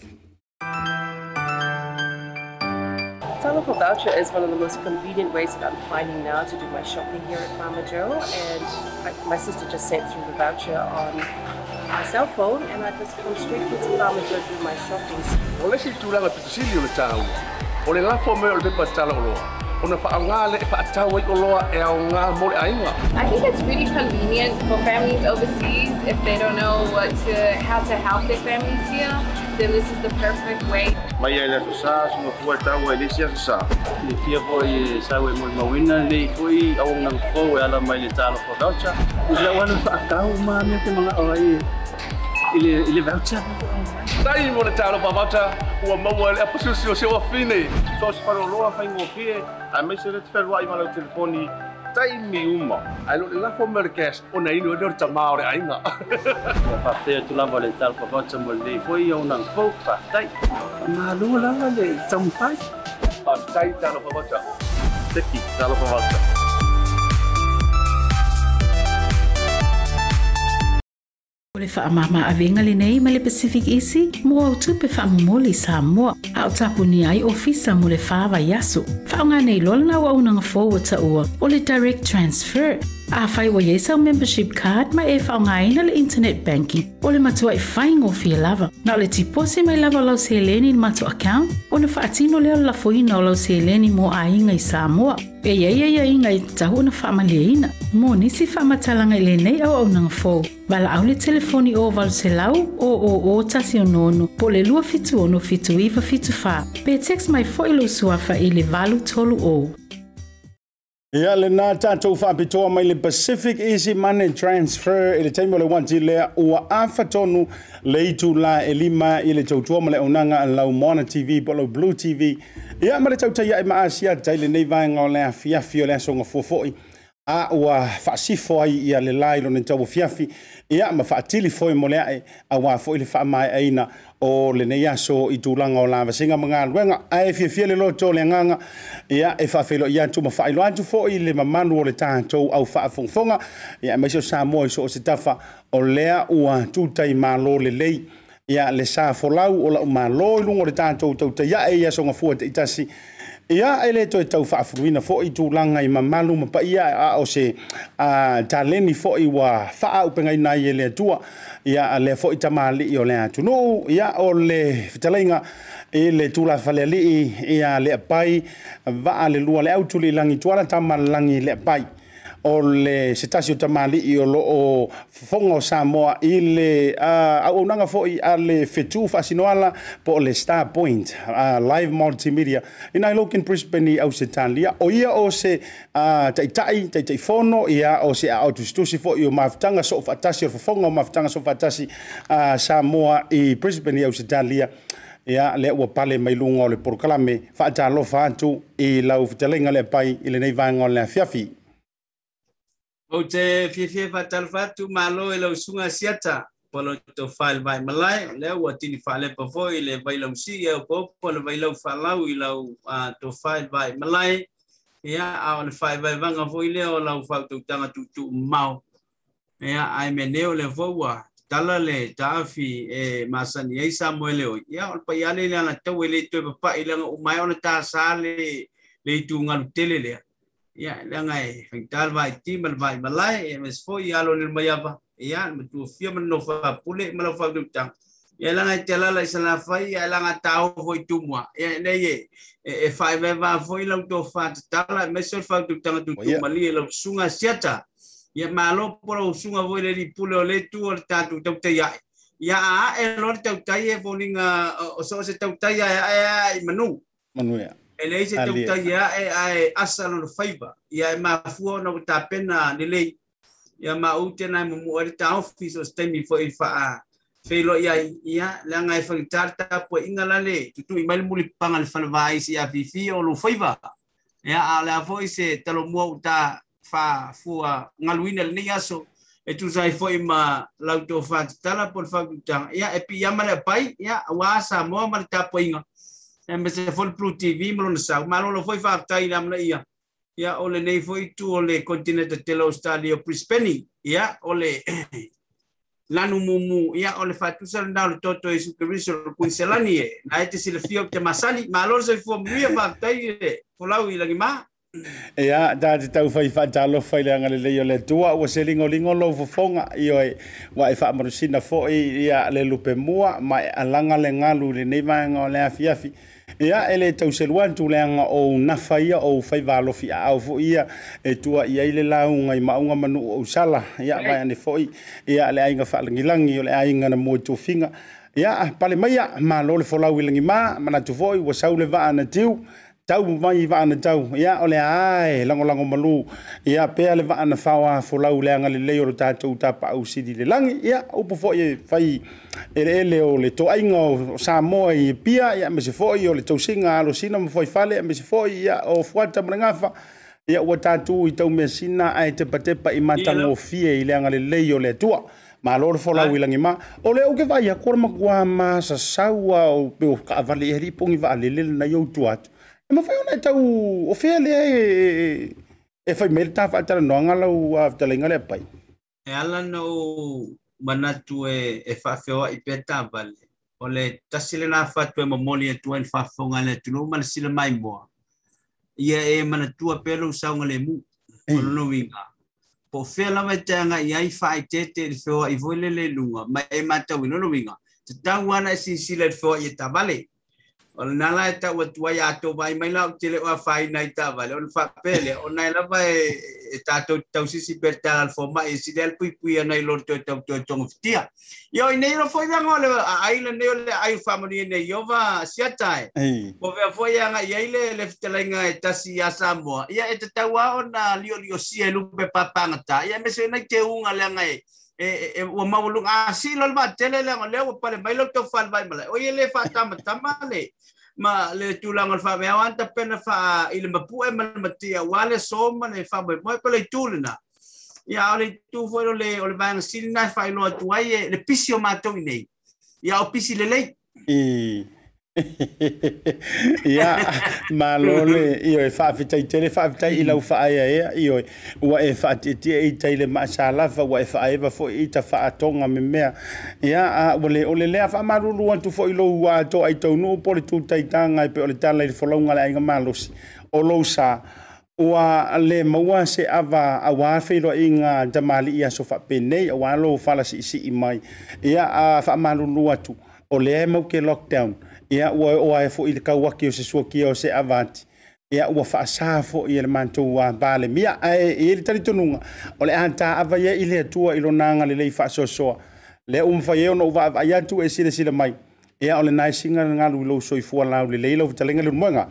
Talofa Voucher is one of the most convenient ways that I'm finding now to do my shopping here at Farmer Joe, and my sister just sent through the voucher on my cell phone, and I just come straight here to Farmer Joe to do my shopping. O le isi tulaga pitosili o le taua, o le lafo mai o le pepa tala oloa, ona faaaoga le e faatau ai oloa e aoga mo le aiga. I think it's really convenient for families overseas if they don't know how to help their families here. Then this is the perfect way. Mai ai le aso sa, sunga fua e tau ai le isi aso sa. Le fia foi e sau e molimauina lenei foi auaunaga fou e ala mai le Talofa Voucher. I lau alu faatau ma mea te mangao ai i le voucher. Tai mo le Talofa Voucher, ua maua le apasusi o se wafine. So se faleoloa faigofie, aemaise le te fealuai ma lau telefoni, taimi uma. Ai lo le lafo mai o le cash, ona inu ai lea o le tamā o le aiga. Ua faafetai atu lava le Talofa Voucher mo lenei foi auaunaga fou, faafetai. Malo lava le taumafai. Faafetai Talofa Voucher. Teki Talofa Voucher. O le faamama avega lenei mai le Pacific Easy mo au tupe faamomoli i Samoa, a o tapunia ai ofisa mo le 4 vaiaso. Faaaoga nei loa lena auaunaga fou ua taua o le Direct Transfer. Afai ua iai sau membership card ma e faaaogaina le internet banking, o le matuai faigofie lava. Na o le tiposi mai lava o lau seleni i le matou account, ona faatino lea o le lafoina o lau seleni mo aiga i Samoa. E iai aiaiga e tatau ona faamalieina. Mo nisi faamatalaga i lenei auaunaga fou, valaau le telefoni o 800 000 166 po o le 276 7974 pe text mai foi lou suafa i le 830. Ia lena tatou faapitoa mai le Pacific Easy Money Transfer i le taimi o le uati lea ua afa tonu le itula e 5 i le tautua ma le auaunaga a lau Moana TV po o lau Blue TV. Ia ma le tautai ae ma Asia tai lenei vaega o le afiafi o le aso gafua foi a ua faasifo ai ia le la i lona tau afiafi, ia ma faatili foi mo le ae auā foi le faamaeaina o lenei aso i tulaga o lavasiga ma galuega. Ae fiafia le loto o le agaga, ia e faafeiloai atu ma faailoa atu foi le mamalu o le tatou au faafogafoga, ia aemaise o Samoa i so o se tafa o lea ua tutai malo lelei. Ia le sa folau o lau malo i luga o le tatou tautai ae i aso gafua taitasi. Ia e le toe tau faafuluina foi tulaga i mamalu ma paia a o se taleni foi ua faaaupegaina ai e le Atua. Ia lea foi tamalii o le atunuu, ia o le fetalaiga i le tulafalealii, ia le apai vaa le lua le autuli lagi tuala tama lagi le apai. O le se tasi o tamalii o lo o fofoga o Samoa i le auaunaga foi a le fetu faasinoala po o le Star Point Live Multimedia i nai Logan Brisbane i Ausetalia. O ia o se taitai, taitaifono, ia o se aao tusitusi foi o mafutaga soofaatasi, o le fofoga o mafutaga soofaatasi Samoa i Brisbane i Ausetalia. Ia lea ua pale mai luga o le polokalame faatalofa atu i lau fetalaiga le apai i lenei vaega o le afiafi. Ou te fiafia faatalofa atu malo i lau susuga Asiata po o lau tofa i le vai malae, o lea ua tini faalepa foi i le vailausi e opoopo le vailau faalau i lau tofa i le vai malae, ia a o le faevaevaga foi lea o lau faautautaga tuutuu mamao. Ia ae mea nei o lea foi ua tatala le taafi e masani ai Samoele oi. Ia o le paiale le alatau e le toe papa'i leaga uma ai ona tasā le itugalu tele lea. Ia leaga e faigata le vaiti ma le vai malae, e aemaise foi ia alo ni le maiava, ia le matuafia ma le nofo apule ma lau faautautaga. Ia leaga e te alala i Salafai, ia leaga taofo i Tumua. Ia nei e faevaeva foi lau tofa tatala, aemaise o le faautautaga tuutuumalie lau susuga Asiata. Ia malo po lau susuga foi le lipule o le itu o le tatou tautai ae. Ia a ae loa le tautai e foliga o so o se tautai ae ae ae i manu. Manu ia. E leai se tautai ae ae asa lona faiva. Ia e mafua ona ua tapena lelei. Ia ma ou te nai mumu ai le taofi so se taimi foi faa feiloi ai. Ia leaga e faigata le tapuaiga la le tutui mai le mulipaga le falevai si afifi o lou faiva. Ia a o le a foi se talomua u ta Fua galuina lenei aso e tusa ai fo'i ma lau tofatatala po le faututaga ia e piiama le apai ia auā Samoa ma le tapuaiga e ma se foi le Blue TV ma lona sau malolo foi faafetai i le amanaia ia o lenei foi itu o le kontineta tele o Australia o Brisbane ia o le lanu mumu ia o le faatusa lena o le toto Iesu Keriso o le Kuiniselani e na e te silafia ou te masani malo le soifua manuia faafetai le folau i lagimā. Ia, ta te tau fai faatalofa i le agalelei o le Atua, ua se ligolingo lou fofoga, ioe, ua e faamalosina foi ia le lupe mua, ma e alaga le galu i lenei vaega o le afiafi. Ia, e le tau selu atu leaga o ou nafa ia, o ou faiva alofi aao foi ia, e tua i ai le lauga i mauga ma nuu o Usala. Ia, vaeane foi, ia, le aiga faalagilagi o le aiga na mua i tofiga. Ia, pale maia, malo le folau i lagima, manatu foi ua sau le vaa na tiu, tau mai vaa na tau. Ia, o le a e lagolago malu, ia pea le vaa na faoa folau le agalelei o le tatou tapaau sili le lagi. Ia, upu foi e fai eleele o le toaiga o Samoa i Apia, ia aemaise foi o le tausiga a alosina ma fuaifale, aemaise foi ia o Fuata ma le Gafa. Ia, ua tatou i taumeasina ae tepatepa i matagofie i le agalelei o le Atua. Malo le folau i lagima. O lea ou te vaai atu o le matua masasau lava o pei o taavale ea alii po o ni vaalele lenei ou tua atu. E mafai ona e tau o fea lea e fai mai le ta faatalanoaga lau fetalaiga le apai. E ala ona ou manatu e faafeoai pea taavale, o le tasi lena fatu e momoli atu ai le faafofoga a le atunuu ma le sila maimoa, ia e manatua pea lou saogalemu. O lona uiga, po o fea lava e te agai ai faaeteete i le feoai foi lele i luga, ma e matauina. O lona uiga, tatau lava ona e silasila i le feoai e taavale. O lena la e tau atu ai a tou vaai mai la ou te le o afaina i taavale, ona faapea lea, ona e lava e tatou te tausisi pe le tala a le fomai e sili ai le puipui ana i lo le toe tau toe togafitia. Ia o inei lo foi leaga o le aai lenei o le aai o faamanuia nei Ieova siata e. Po o fea foi e agai ai le fetalaiga e tasi ia Samoa, ia e tatau lava ona lioliosia i lupe papagata, ia aemaise ai nai teuga leaga e e ua maualuga a silo le vaatele leaga o lea ua pale mai lau taufale vai malae o ia le faatamatama le ma le tulaga o le faaveao a na tapena faa i le mapu'e ma le matia aua le aso ma le faamoemoe po o le itu lena ia a o le itu foi o le vaega sili lena e faailoa atu ai e le pisi o matou i nei ia o pisi lelei. Ia, malo le, ioe, faafetai tele, faafetai i lau faaeaea, ioe, ua e faatietie i tai le maasalafa, ua e faaeva foi i ta faatoga memea. Ia, a ua le ole lea, faamalulu atu foi i lou toai taunuu po o le tu taitaga e pei o le tala i le folauga a le aiga malosi, o lou sa, ua le maua se ava auā feiloaiga tamalii i aso faapenei, auā lou falasiisii mai. Ia, a faamalulu atu, o lea e mau ke lockdown, ia ua oo ae foi i le kauaki o se suakia o se ava ati, ia ua faasā foi e le matou Palemia. Ae e i ai le talitonuga, o le a taava ia i le Atua i lona agalelei faasoasoa, lea ua mafai ai ona ou vaavaai atu e silasila mai, ia o lena e siga le galu i lou soifua laulelei lau fetalaiga Leulumoega.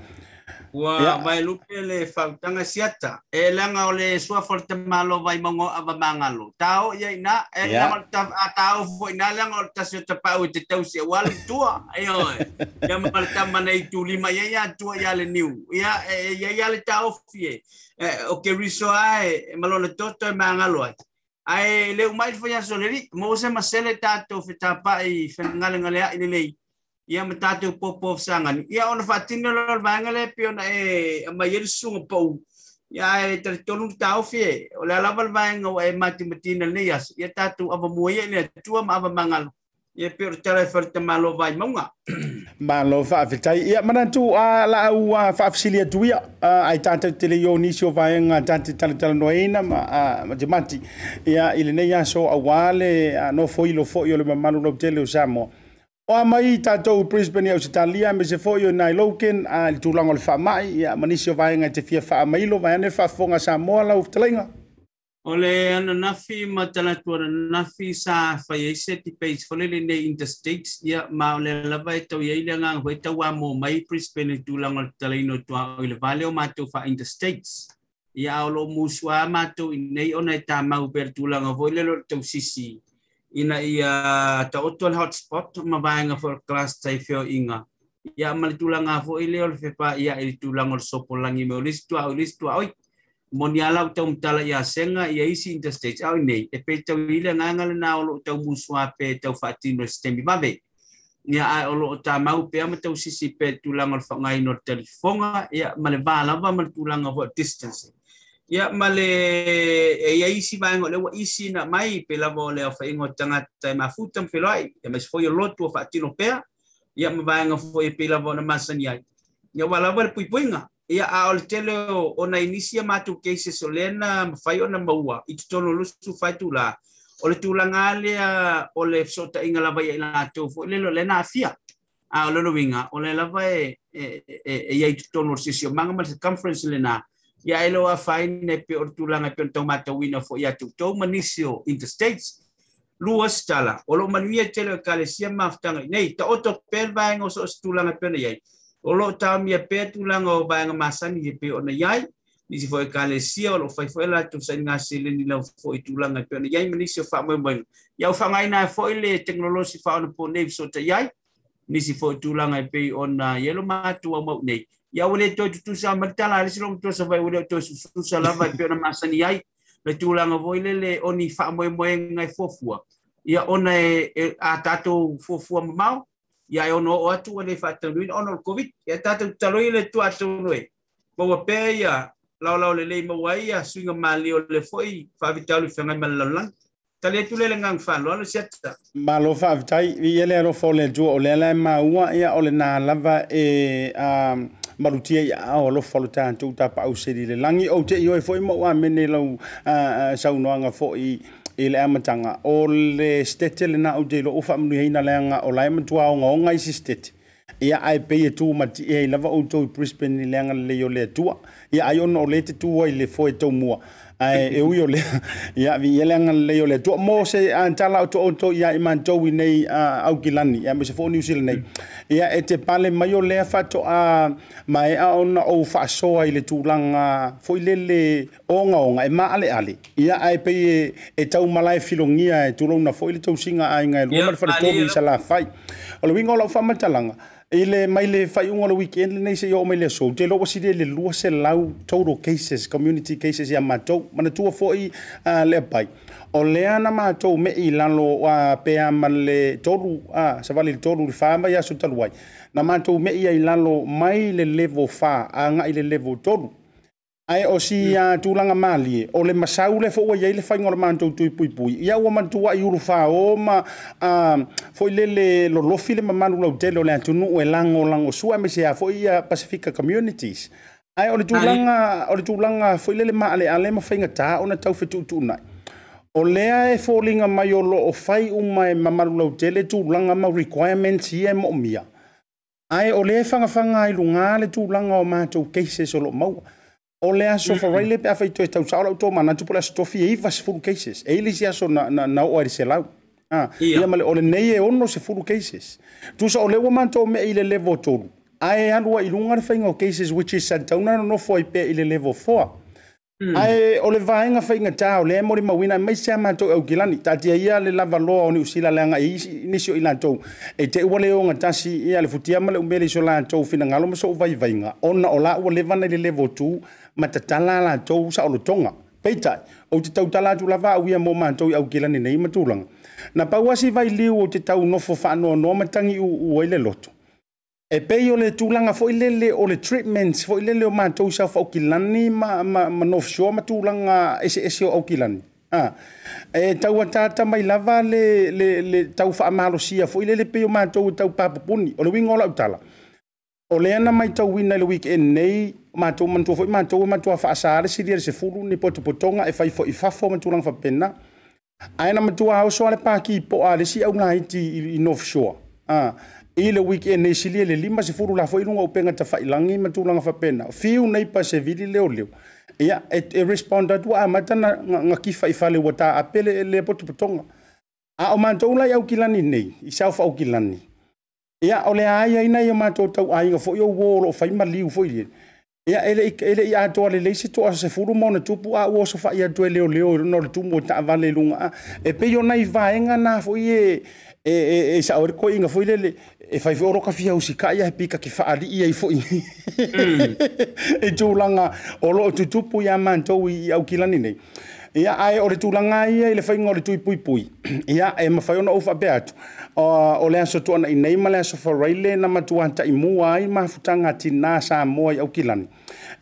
Ua vaelupe le fautaga siata, e leaga o le suafa o le tamaloa vaimauga o Avamagalo, ta oo ia i ina, e leaga o le a ta oo foi i ina leaga o le tasi o tapaau e te tausi aua le matua, ioe, ia ma le tama na itulima i ai Atua ia Leniu, ia e i ai lava le taofi e, o Keriso lava e ma lona toto e magalo ai. Ae le uma ai le faiaso o le alii, maua se masele tatou fetapa'i fegalegalea'i lelei, ia ma tatou popo fesagani, ia ona faatino lea o le vaega lea e pei ona e aumai ai le susuga pau, ia ae talitonu le taofi e, o le a lava le vaega ua e matimatiina i lenei aso, ia tatou avamua ia i le Atua ma avamagalo, ia pei o le tala e fai i le tamaloa Vaimauga. Malo faafetai. Ia manatu a la au faafesili atu ia, ai tatou te le i o nisi o vaega ta te talatalanoaina ma te mati ia i lenei aso auā le nofoilo foi o le mamalu lautele o Samoa. O a mai tatou i Brisbane i Ausetalia aemaise foi o i Logan i le tulaga o le faamai ia ma nisi o vaega e te fia faamailo vaeane le faafofoga a Samoa lau fetalaiga. O le ananafi ma talaatu ananafi sa fai ai se debate foi lele nei interstates ia ma o lea lava e tau i ai le agaga foi tau amo mai Brisbane i le tulaga o le tatalaina o tuaoi i le va lea o matou faa interstates ia a o lo o musua matou i nei ona e tamau pea le tulaga foi lele o le tausisi ina ia taoto le hotspot ma vaega foi o le cluster i feoaiga ia ma le tulaga foi lea o le fepaaia'i i le tulaga o le sopolagi mai o le isi tuaoi i le isi tuaoi. Moni ala o taumatala ia senga ia isi interstate au nei e pe tau ile nganga le na o lo tau musua pe tau faatino i se taimi vave. Ia ae o loo tamau pea ma tausisi pea tulaga o le faaaogaina o le talifoga ia ma le va lava ma le tulaga foi o distance. Ia ma le e ia isi vaega o lea ua isi na mai pe lava o le aofaiga o tagata e mafuta ma feloai ia ma isi foi o lotu o faatino pea ia ma vaega foi e pei lava ona masani ai. Ia ua lava le puipuiga. Ia a o le tele o nai nisi a matou cases o lea na mafai ona maua i totonu o 24 itulā o le tulaga lea o le fesootaiga lava ia i latou foi lele o lea na aafia. A o lona uiga o lea lava e i ai i totonu o le siosiomaga ma le circumference lena ia e le o afaina e pei o le tulaga e pei ona tau matauina foi ia te outou ma nisi o interstates. Lua se tala, o lo o manuia tele o Ekalesia ma mafutaga i nei. Taoto pea le vaega o so o se tulaga e pei ona i ai. O lo o taomia pea tulaga o vaega masani e pei ona i ai. Nisi foi o Ekalesia o lo o fai foi a latou sailiga seleni lava foi i tulaga e pei ona i ai ma nisi o faamoemoega. Ia ua faaaogaina ai foi le tekonolosi faaonaponei e fesootai ai. Nisi foi o tulaga e pei ona i ai lo matou aumau nei. Ia ua le toe tutusa ma le tala a le isi loomatua Savaii ua le o toe sususa lava e pei ona masani ai le tulaga foi lele o ni faamoemoega e fuafua. Ia ona e a tatou fuafua mamao, ia e ono oo atu ua le faataunuuina ona o le Covid. Ia tatou tatalo ia i le Atua atonu e maua pea ia laolao lelei maua ai ia suiga malie o le foi faafitauli feagai ma le lalolagi. Tali atu lea i le agaga faaaloalo Siata. Malo faafetai. Viia le alofa o le Atua o lea la e maua ia o lena lava e malutia i aao alofa o lo tatou Tapaau Sili i le lagi. Ou te ioe foi ma ou amene i lau saunoaga foi i le amataga. O le sitete lena ou te iloa ua faamanuiaina leaga o la e matua ogaoga isi sitete. Ia ae pei e tu matie ai lava outou i Brisbane i le agalelei o le Atua. Ia ai ona o lea e te tu ai i le foe taumua. Ae e ui o lea, ia viia le agalelei o le Atua. Mo se tala o to outou ia i matou i nei Aukilani, ia aemaise foi o Niu Sila nei. Ia e te pale mai o lea faatoa maea ona ou faasoa i le tulaga foi lele ogaoga e maaleale. Ia ae pei e tau malae filogia e tulouna foi le tausiga a aiga e lua ma le faletolu i Salafai. O le uiga o lau faamatalaga, i le mai le faaiuga o le weekend lenei seia oo mai le aso, ou te iloa ua silia i le 200 total cases, community cases ia matou. Manatua foi le apai, o lea na matou mei i lalo pe a ma le 3, savali i le 3 i le 4 vaiaso talu ai, na matou mei ai i lalo mai le level 4 agai i le level 3. Ae o si tulaga malie, o le masau lea foi ua i ai le faiga o le matou tui puipui, ia ua matuai ulufao ma foi lele lolofi le mamalu lautele o le atunuu e lagolagosua aemaise lava foi ia Pasifika communities. Ae o le tulaga, o le tulaga foi lele maaleale ma faigata ona tau fetuutuunai. O lea e foliga mai o lo o fai uma e mamalu lautele tulaga ma requirements ia e moomia. Ae o lea e fagafaga ai luga le tulaga o matou cases o lo o maua. O le aso Faraile pe afai toe tau sao lau tomanatu po o le aso Tofi e 90 cases. E i ai le isi aso na oo ai i le 100. Ia ma le, o lenei e 60 cases. Tusa o lea ua matou mea i le level 3, ae alu ai i luga le faiga o cases which is sa tatau ona nonofo ai pea i le level 4. Ae o le vaega faigata o lea e molimauina aemaise a matou i Aukilani, taatia ia le lava loa o Niu Sila leaga e i ai nisi o i latou e te i ua le ogatasi ia le futia ma le umele i so latou finagalo ma sou vaivaiga ona o la ua leva ona i le level 2 ma tatala a latou saolotoga. Peitai, ou te tautala atu lava au ia mo matou i Aukilani nei ma tulaga. Na pau lava si vailiu ou te tau nofo faanoanoa ma tagiuu ai le loto. E pei o le tulaga foi lele o le treatments foi lele o matou i South Aukilani ma North Shore ma tulaga eseese o Aukilani. E tau ataata mai lava le tau faamalosia foi lele pei o matou e tau papupuni. O le uiga o lau tala, o lea na matauina i le weekend nei, matou manatua foi matou e matua faasa le silia i le 10 ni potopotoga e fai foi i fafo ma tulaga faapena. Ae na matua oso lava le paki poa a le isi aulaiti i North Shore i le weekend nei silia i le 50 la foi i luga o upega tafailangi ma tulaga faapena. Fiu nei pasevili leoleo. Ia, e respond atu ua amata na kifa i fale ua taape le potopotoga. A o matou la i Aukilani nei, i South Aukilani, ia, o le a ai nai o matou tauaiga foi o uo o lo o fai maliu foi lele. Ia, e le i atoa lelei se toa 10 ma ona tupu a ua osofai atu e leoleo i lona o le tumu o taavale i luga. E pei o nai vaega na foi E sa ore ko inga foi lele e fai foi oro ka fia usika ia pika ki faali ia i foi e tūlanga o loo tutupu ia mātou i Aukilani nei. Ia ae o le tūlanga ia i le whainga o le tui pui pui. Ia e mawhai ona uwha pe atu. O le aso tuana i nei ma le aso wharaile na matua tai mua ai mafutanga tina Samoa i Aukilani.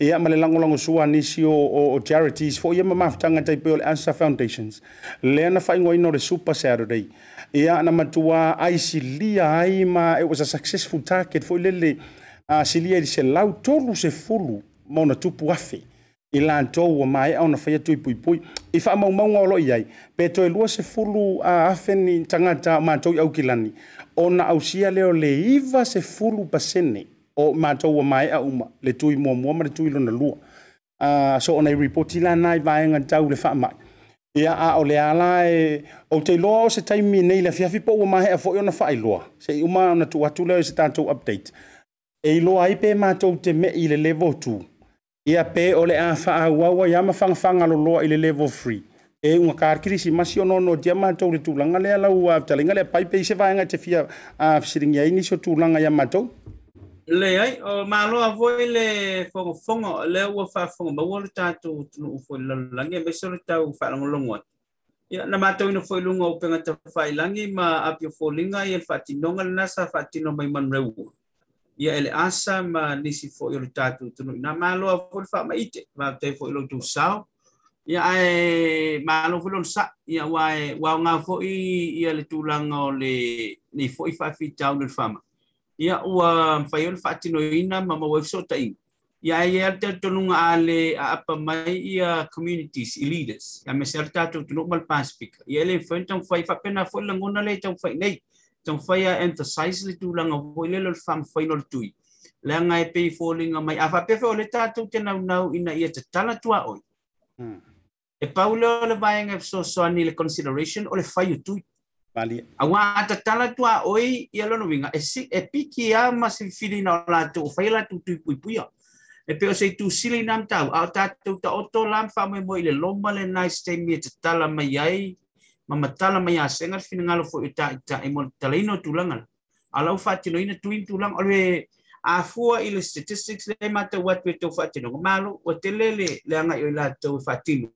Ia ma le langolango sua nisi o charities fo ia ma mafutanga tai pe o le Asa Foundations. Lea na whainga ino le Super Saturday. Ia na matua ai silia ai ma it was a successful target fo lele silia i se lau tolu se fulu ma ona tupu afe. I lantou ua mai ona faia tui pui pui i wha maumauga o lo iai pe toe 20 afe ni tangata mātou i Aukilani ona ausia leo le 90% o mātou ua mai a uma le tui muamua ma le tui lona lua. So ona i ripoti la nai vaenga tau le wha mai. Ia a o le ala e o te loa o se taimi nei le fiafi po ua mahe a foi ona whaailoa. Se i uma ona tu atu leo i se tātou update. E iloa ai pe mātou te me i le level 2. Ia pe o le a whaauaua ia mawhangawhanga loloa i le level 3. E unga kākirisi masi ono no tia mātou le tūlanga lea lau talinga lea pai pe i se vaenga te fia fisiringi ai nisi o tūlanga ia mātou. Le ai, o malo a voi le whangafonga, le ua whaafonga, maua le tātou tunu ufo i lalolangi, me so le tau whaalangolongo atu. Ia, na mātou ina foi lunga o penga tawhailangi ma apio fōlinga ia le whaatinonga le nasa whaatino mai manreua. Ia ele asa ma nisi foi o le tātou tunu. Na malo a foi le whaamaite, wā te foi lo tū sao. Ia ae malo foi lo sa, ia wae wao ngā foi ia le tūlanga o le nei foi whaafitau le whama. Ia ua whai o le whaatinoina ma maua i. Ia ai e te tonunga a le a apa mai ia communities, i leaders. Ia me se al tātou tunu mal Pacific. Ia le whai tau whai whapena foi langona le tau whai nei. Tau whai a emphasize le tūlanga voi le le wham whai no le tui. Le anga e pei fōlinga mai. A whapewhe o le tātou te nau nau ina ia te tala tua oi. E paule o le vaenga so ni le consideration o le whai o tui. Awa tatala tua oi ia lono winga e si e piki a ma se filina o la tu whai la tu tui pui puia. E pe o se tu sili nam tau au tātou ta oto lam wha mo i le loma le nice te mi e tatala mai ai ma matala mai a senga finangalo fo i ta i mo talaino tūlanga. Ala u whaatino ina tuin tūlanga o le a fua i le statistics le mata watu e tau whaatino. Malo o te lele le anga i la tau whaatino.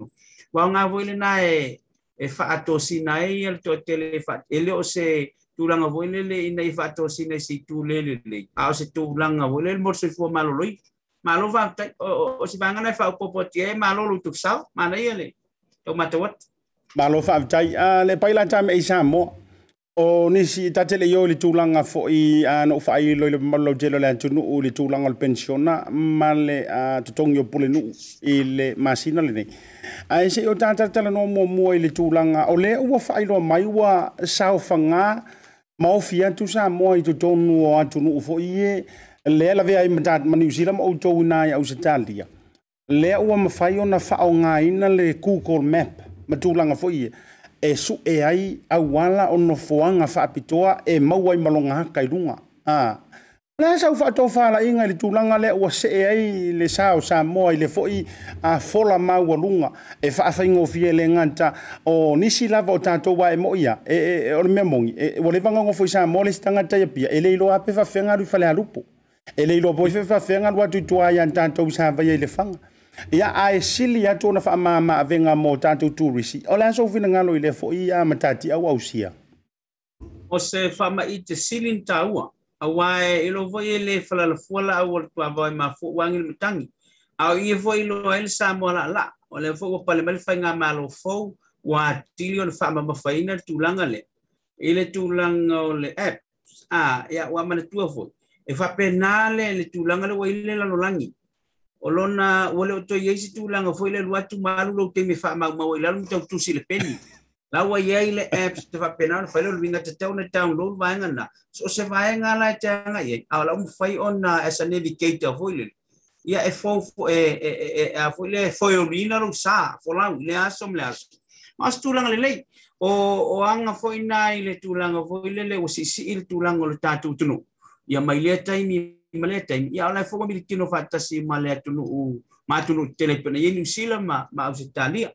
Wa ngā voi le nā e whaatosina e ia le toa tele e le o se tūlanga voi lele ina i whaatosina i se tūlele le. A o se tūlanga voi lele mo se fua maloloi. Malo whaatai o se wangana e whaopopo e malo lu tuksau. Mana ia le tau matawat. Malo whaaftai. Le paila tame i Samoa. O nisi tatele yo le tūlanga foi no whaai lo le malo jelo le antunu o le tūlanga le pensiona ma le tutongi o pule nu i le masina le nei. Ai se o tātala no mua mua i le tūlanga o le ua whaai loa mai ua saofanga maofi atu Samoa i totonu o atunu foi e le la vea i ma New Zealand o tau nai au Australia. Le ua mawhai ona whaongaina le Google Map ma tūlanga foi e. E su e ai awala o nofoanga whaapitoa e maua i malonga haka i lunga. Le sa uwhaatoa whala inga i le tūlanga le ua se e ai le sao Samoa i le foi a fola maua lunga e whaawhaingofie le nganta o nisi lava o tātou wa e mo ia e o le mea mongi e o le vanga ngofo i Samoa le sitanga taia pia e le iloa ape whawhenga ru whale alupo e le iloa poi whawhenga rua tutua ia tātou sa vai i le whanga. Ia ae sili atu ona whaamama avenga mō tātou tūrisi. O le aso uwhina i le foi a matati au ausia. O se whaama i te sili ntaua. A wae ilo voi e le whalalafua la au o le tuavae mafua wangi le matangi. Au ia voi ilo ele Samoa la la. O le foi ua pale mali whai ngā malo fou wa atili o le whaamama whaina le tūlanga le. I le tūlanga o le app. Ia ua mana tua foi. E whapenale le tūlanga le wa ile lalolangi. O lona o le o toi eisi tūlanga foi le luatu malu lo te me wha mau mau i lalu tau tusi le peni. Laua iai le apps te whapena whai le winga te tau na download vaenga na. So se vaenga la te anga iai. A la umwhai ona as a navigator foi le. Ia e fo e a foi le foi o rina lo sa folau le aso le aso. Mas tūlanga le lei. O anga foi nai le tūlanga foi le le o sisi i le tūlanga o le tātou tunu. Ia mai le taimi maleta ia ola fo mi tino fatasi ma le tunu u ma tunu tele pena ye New Zealand ma Australia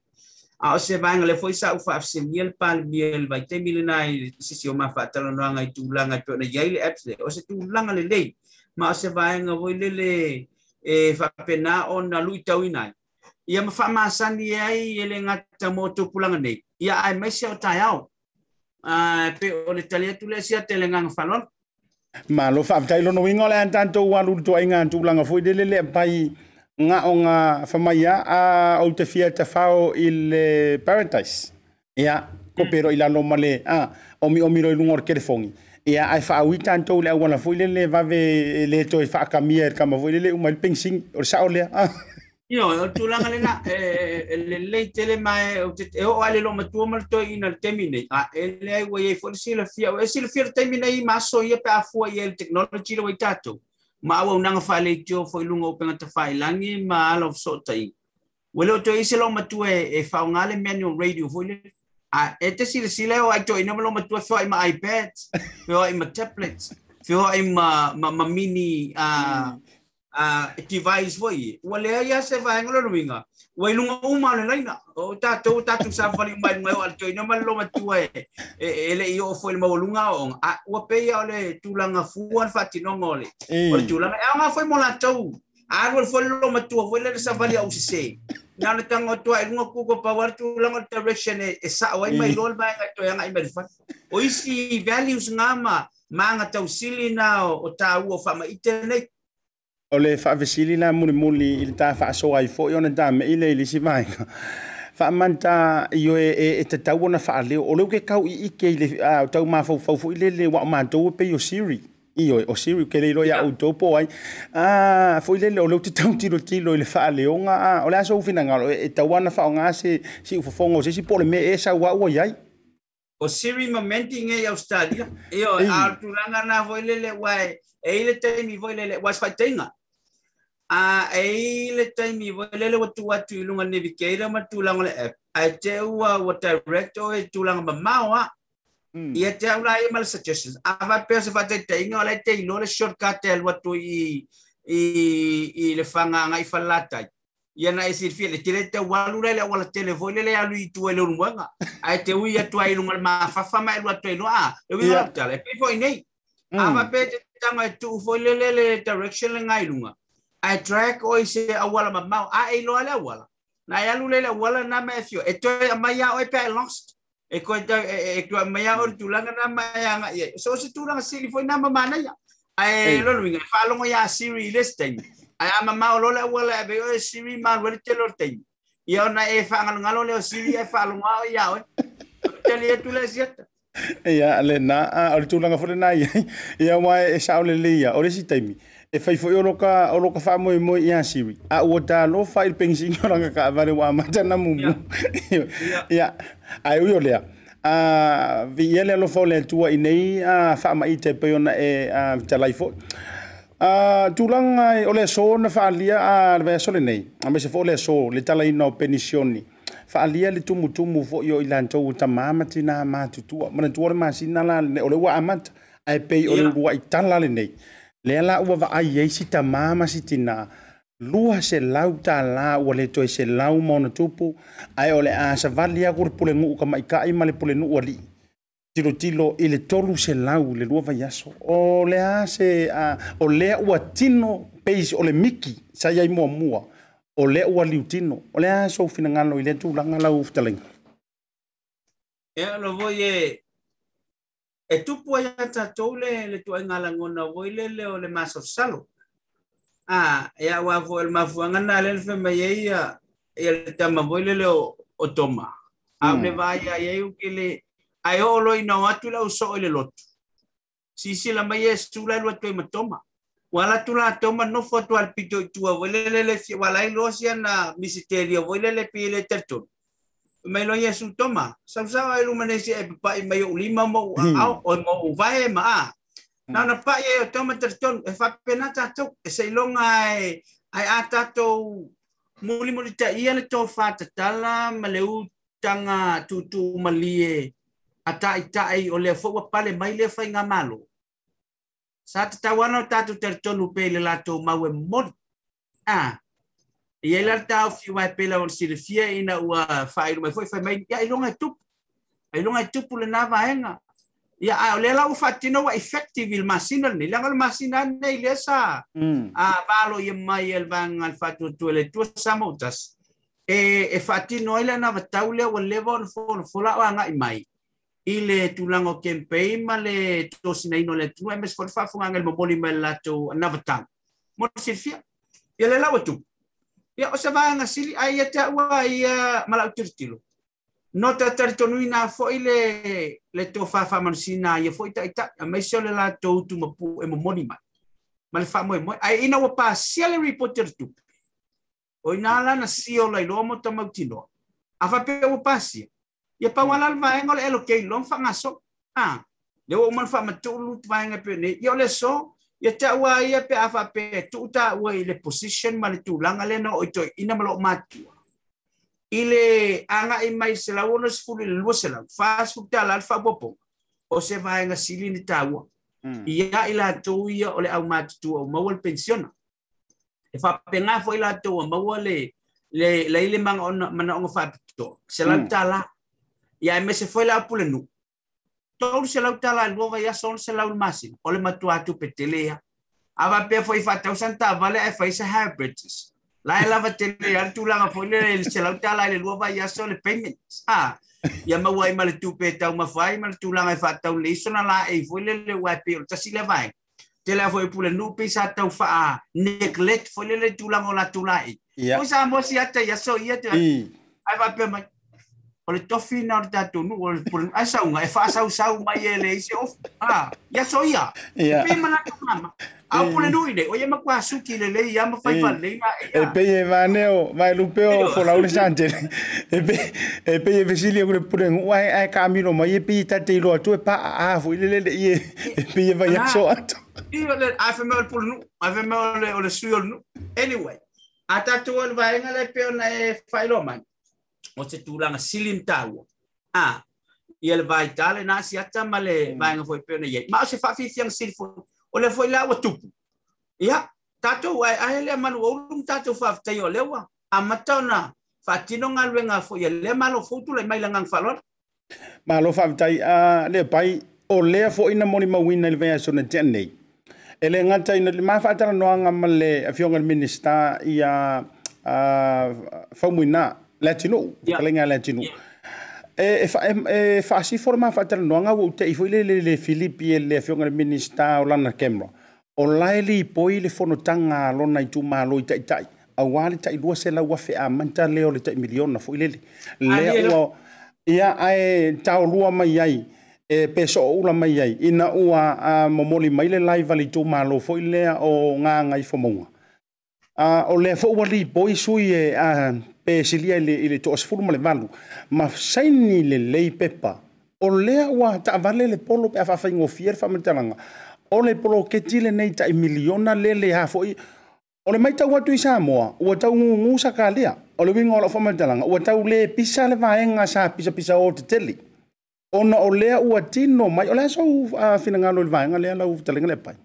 A o se vaega lea foi sa ou faafesiligia le Palemia i le vaitaimi lena i sisi o mafatalanoaga i tulaga e pei ona iai le apps lea. O se tulaga lelei ma o se vaega foi lele e faapena ona luitauina ai. Ia ma faamasani ai e le gata mo tupulaga nei. Ia ae maise o taeao. Pe o le tali atu lea sia te le agaga faaaloalo. Malo faafetai lona uiga o le a tatou alu i le tuaiga tulaga foi lele le pai gaoga famaia a ou te fia tafao i le paradise. Ia, kope ro i lalo ma le omiomi ro i luga o le telefogi. Ia, ae faaui tatou le auala foi lele vave le toe faakamia e le kama foi lele uma i le pegisini. O le sao lea. Io, o tulaga lena, e lelei tele ma e oo ai le loomatua ma le toeaina i le taimi nei. A e leai ua iai foi le silafia, e silafia le taimi nei ma aso ia pe afua i ai le technology le ua i tatou. Ma auaunaga faaleitio foi i luga o upega tafailagi ma ala o fesootaiga. Ua le o toe i ai se loomatua e faaaoga le manual radio foi lele. A e te silasila e oo ai toeaina ma loomatua feoai ma iPads, feoai ma tablets, feoai ma mini device foi. Ua leai lava se vaega o lona uiga, ua i luga uma o le laina. O tatou, tatou savavali uma i luga e oo atu ai ma le loomatua e le i oo foi i le maualuga aoaoga. A ua pei lava o le tulaga fua le faatinoga o le tulaga. E aoga foi mo latou. A alu alu foi le loomatua foi lea le savali au sese. Na ona tago atu lava i luga Google pau lava le tulaga o le direction e sao ai ma iloa le vaega e toe agai mai i le fale. O isi values na ma agatausili na o taua o faamaite nei. O le faafesili la mulimuli i le ta faasoa ai foi ona ta mei le i le isi vaega. Faamanta ioe e tatau ona faaleo. O lea ou te tau iike i le tau mafaufau foi lele ua o matou e pei o Siri. Ioe, o Siri, ou te le iloa ia outou po o ai. Foi lele o lea ou te tau tilotilo i le faaleoga. O le a sou finagalo e tatau ona faaaoga se siufofoga o se isi po o le mea ea sau a ua i ai. O Siri ma Mandy nei i Australia. Ioe, a o le tulaga lena foi lele ua e i le taimi foi lele ua se faitaitaiga. A e i le taimi foi lele ua tuu atu i luga o le navigator ma le tulaga o le app, ae te ua ua direct oe i tulaga mamao lava. Ia te au la ia ma le suggestions. A faapea o se faataitaiga o la e te iloa le shortcut e alu atu i Lefaga agai i Falelatai. Ia na e silafia le tele tau alu la i le auala tele foi lele e alu i tua i le Ulumoega. Ae te ui atu ai i luga o le mafafa ma e alu atu ai loa a. Le uiga o lau tala, e pei foi nei. A faapea e te tago e tuu foi lele le direction lena i luga, ae track oe i se auala mamao, a e iloa le auala. Na e alu lea i le auala lena ma e afio, e toe aumai lava oe pe a e lost. E toe aumai lava oe i le tulaga lena ma e agai ai. So o se tulaga sili foi lena ma manaia. Ae lona uiga, e faalogo ia Siri i le isi taimi. Ae a mamao loa le auala e ave ai oe e Siri ma alu ai le tele o le taimi, ia ona e faagalogalo lea o Siri ae faalogo lava oe ia oe. Tali atu lea siata. Ia, lena, o le tulaga foi lena i ai. Ia, aua e sao lelei ia, o le isi taimi, e fai foi o loka faamoemoe ia Siri, a ua talofa i le pegisini o lana taavale ua amata ona mumu. Ia, ae ui o lea, viia le alofa o le Atua i nei faamaite e pei ona e fetalai foi. Tulaga o le aso na faaalia le vaiaso lenei, aemaise foi o le aso le talaina o penisione, faaalia le tumutumu foi o i latou o tamā ma tinā matutua. Manatua le masina la lenei, o lea ua amata, ae pei o le uluai tala lenei. Lea la ua vaai ai si tamā ma si tinā, $200 ua le toe 100+, ae o le a savali aku le pulenuu tamaitai ma le pulenuu alii. Tilotilo i le 300 le lua vaiaso. O le a se, o lea ua tino pei o le miki sa i ai muamua, o lea ua liutino. O le a sou finagalo i lea tulaga lau fetalaiga? Ia alo foi e tupu ai ia tatou le tuaiga lagona foi lele o le masalosalo. A, ia aua foi o le mafuaaga lena lea na fai mai ai ia le tama foi lele o Toma. A o le vaai ia i ai ou te le, ae oo loa ina o atu lau soo i le lotu. Silasila mai Iesu la e alu atu ai ma Toma. Ua alu atu la Toma nofo atu lava i le pito i tua foi lele le fia, ua la iloa siana misiteria foi lele pei e le talitonu. Fai mai loa Iesu, Toma, sausau ae i luma nei seia e papa'i mai ou lima ma ou aao, oi ma ou vae ma a. Na ona pa'i ai o Toma talitonu, e faapena tatou, e seiloga ae a tatou mulimulitaia le tofa tatala ma le utaga tuutuumalie a taitai o lea foi ua pale mai lea faigamalo. Sa tatau lava ona tatou talitonu pea i le latou mau e momoli. A, Ia ila tau fi wa pela o silifia ina ua fai mai foi fai mai ia ilonga tupu. Ai longa tupu le na vaenga. Ia a le la u fatino wa effective il masina ni la le masina nei le sa. A valo ia mai el vanga al fatu tu le tu samotas. E fatino ile na vatau le o levo on fo la anga i mai. Ile tulaga o campaign ma le tosinaina o le atunuu aemaise foi le faafofogaaga i le momoli mai le latou anavatau mo le silafia. Ia le lau atu ia o se vaega sili ae ia te a'ua ia ma la'u tilotilo no talitonuina fo'i le tofā faamanusina ia fo'i ta'ita'i aemaise o le latou utumapu e momoli mai ma le faamoemoe ae ina ua pasia le ripoti o le tupe o ina lana sia o lailoa mo tamautinoa a faapea ua pasia ia pau ala le vaega o le allocate loa ma faagasolo a le ua uma ona faamatu'u lutu vaega pe nei ia o le aso ia ta'ua ia pe a faapea tuu ta'ua i le position ma le tulaga lea na oo i toe'ina ma lo'o matua i le aga'i mai 160 i le 200 $40 le faaopoopoga o se vaega sili ni taua ia i latou ia o le aumatutua ua maua le penisiona e faapegā fo'i latou ua maua le lai le manaoga faapitoa $100 ia aemaise foi le aupulenuu $300 i lua vaiaso $600 le masina o le matua tupe tele ia a faapea foi faatausana taavale ae fai se hybrids la e lava tele ia le tulaga foi le $100 i le lua vaiaso le payment a ia maua ai ma le tupe e taumafa ai ma le tulaga e faatau le iso na laei foi lele ua e pei o le tasi lea vaega tele a foi pulenuu pei sa tau faa neglect foi lele tulaga o latou laei foi sa mo si ata ia so ia te ai faapea mai o le tofi na o le tatou nuu o le pulenuu ai sauga e faasausau mai e le isi ofu a ia so ia pe manatu mama a pulenuu i nei o ia matua suki lelei ia ma fai faalelei ma e pei e vaneo vai lupeo folau le santele e pei e fesili aku le pulenuu ae kaamilo mai e pei tate iloa atu e pa'a a foi le lele ie e pei e vai aso atu ia le ae fai mai o le pulenuu ae fai mai o le sui o le nuu anyway a tatou o le vaega lea e pei ona e faailoa mai o se tulaga sili ma taua a ia le vaitā lena asiata ma le vaega foi pei ona i ai ma o se faafiafiaga sili foi o le foi la ua tupu ia tatou ae lea manu oulu ma tatou faafetaia o lea ua amata ona faatino galuega foi a lea malo fou tulai mai le agaga faaaloalo. Malo faafetai a le pai o lea foi na molimauina i le vaiaso na tea nei. E le gata ina le ma faatalanoaga ma le afioga i le Minista ia Faumuina le atunuu, fetalaiga a le atunuu. E faasifo le ma faatalanoaga ua ou te'i foi le le Filipi e le afioga i le Minista o lana camera. O lae lipoi le fonotaga a lona itumalo i ta'ita'i auā le ta'i 200,000 amata lea o le ta'i miliona foi lele. Lea ua ia ae taolua mai ai e pe sooula mai ai ina ua momoli mai le live a le itumalo foi lea o Gagaifomauga. O lea foi ua lipoi sui e pe silia i le 18 ma saini lelei pepa. O lea ua taavale le polo pe a faafaigofie le faamatalaga. O le poloketi lenei ta'i miliona lele a foi o le maitau atu i Samoa ua tau gugu sakalia. O le uiga o lau faamatalaga ua tau le pisa le vaega sa pisapisa o tetele. Ona o lea ua tino mai o le aso finagalo i le vaega lea lau fetalaiga le pai.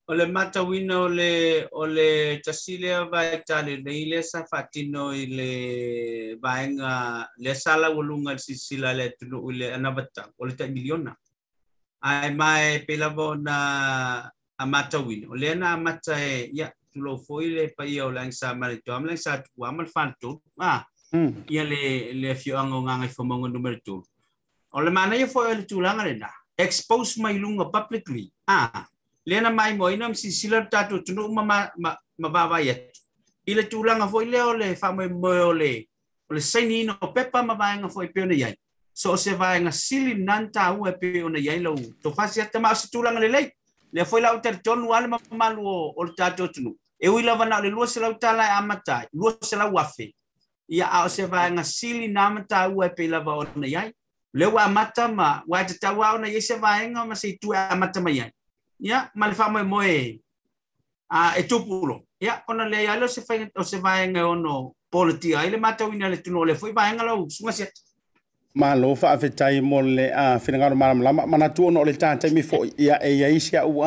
O le matauina o le tasi lea vaita lenei lea sa faatino i le vaega lea sa laualuga i le silasila a le atunuu i le anavatau o le ta'i miliona. Ae mae pei lava ona matauina o lea na amata e ia tulou foi le paia o le Aiga ma le Toa ma le Aiga Sa Tupua ma le Faletolu ia le afioaga o Gagaifomauga numera 3. O le manaia foi o le tulaga lena expose mai luga publicly lea na maimoaina ma silasila le tatou atunuu ma vaavaai atu i le tulaga foi lea o le faamoemoe o le sainiina o pepa ma vaega foi pei ona i ai. So o se vaega sili lena na taua e pei ona i ai lau tofasi ata ma o se tulaga lelei. Lea foi la ou talitonu lava le mamalu o le tatou atunuu. E ui lava na o le $200 e amata ai, 200,000. Ia a o se vaega sili na ma taua e pei lava ona i ai. Lea ua amata ma ua e tatau lava ona i ai se vaega ma se itu e amata mai ai. Ia ma le faamoemoe e tupulo. Ia ona leai ai lea o se vaega e ono polotia ai le matauina o le atunuu o lea foi vaega lau susuga Siata. Malo faafetai mo le finagalo malamalama manatu ona o le tataimi foʻi ia e iai si a'u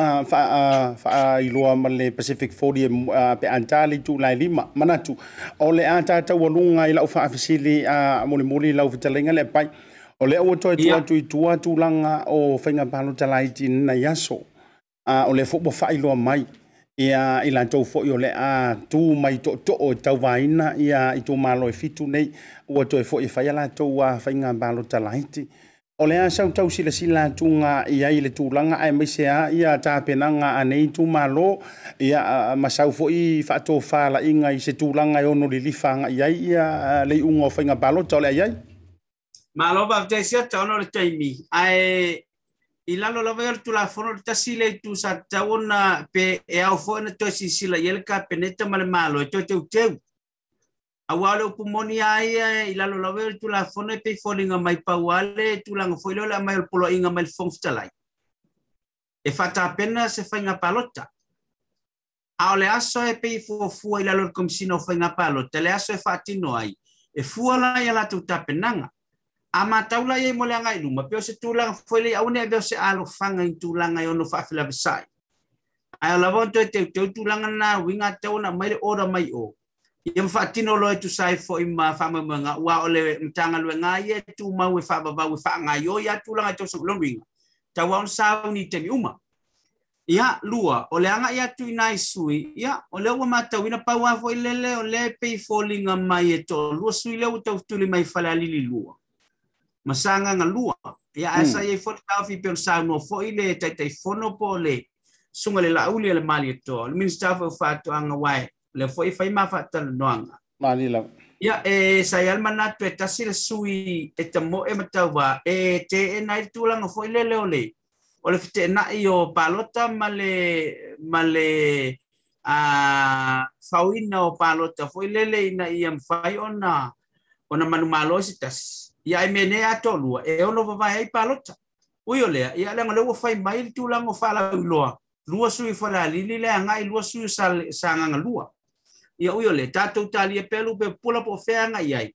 faailoa ma le Pacific 40 pe a le itulai 5 manatu o le a tataualuga i la'u faafesili mulimuli lau fetalaiga le apai o lea ua toe tuu atu i tua tulaga o faiga palota laiti i aso o le foʻi ua faailoa mai ia i latou foʻi o le a tu mai tootoo e tauvaina ia itumalo e 7 nei ua toe foʻi e fai a latou faiga palota laiti. O le a sau tau silasila atuga i ai le tulaga aemaise a ia tapenaga a nei itumalo ia ma sau foʻi faatofalaiga i se tulaga e ono lilifa agai ai ia le iuga o faiga palota o le a i ai. Malo faafetai siata ona o le taimi ae i lalo lava ia o le Tulafono le tasi le itu sa tatau ona pe e ao foi ona toe silasila i ai le Kapeneta ma le Malo e toe teuteu. Auā o le upu moni a ia i lalo lava ia o le Tulafono e pei foliga mai pau a le tulaga foi lea o le aumai o le poloaiga mai le Fofoga Fetalai e faatapena se faiga palota. A o le aso e pei fuafua i lalo o le Komesina o Faiga Palota, le aso e faatino ai, e fua la ia latou tapenaga. A matau la iai mo le agai i luma, pe o se tulaga foi lea aua ne i avea o se alofaga i tulaga e ono faafelavesai. Ae o lava ona toe teuteu tulaga na uiga tatau ona aumai le order mai o. Ia ma faatino loa e tusa ai foi ma faamoemoega aua o le Matagaluega ia e tumau e faavavau e faagaoioi a tulaga e tausaga lona uiga. Tau lava ona sauni i taimi uma. Ia, lua, o le agai atu i nai sui, ia, o lea ua matauina pau lava foi lele o lea e pei foliga mai e toalua sui lea ua taufetuli mai Falealili 2 ma Sagaga 2. Ia, ae sa i ai foi le taofi pei ona saunoa foi le Taitaifono po o le Susuga i le Laauli a le Malietoa, o le Minisita foi o Faatoaga aua o lea foi e fai ma faatalanoaga. Mali lava. Ia, e sa i ai le manatu e tasi le sui e tamoe ma tauvā e teena ai le tulaga foi lele o le o le feteenai o palota ma le ma le faoina o palota foi lele ina ia mafai ona ona manumalo ai se tasi. Ia ai mea nei a toalua e ono vavae ai palota. Ui o lea, ia leaga o lea ua fai mai le tulaga o faalauiloa, 2 sui o Falealili le agai 2 sui o Sagaga 2. Ia ui o lea, tatou talia pea lupe pupula po o fea agai ai.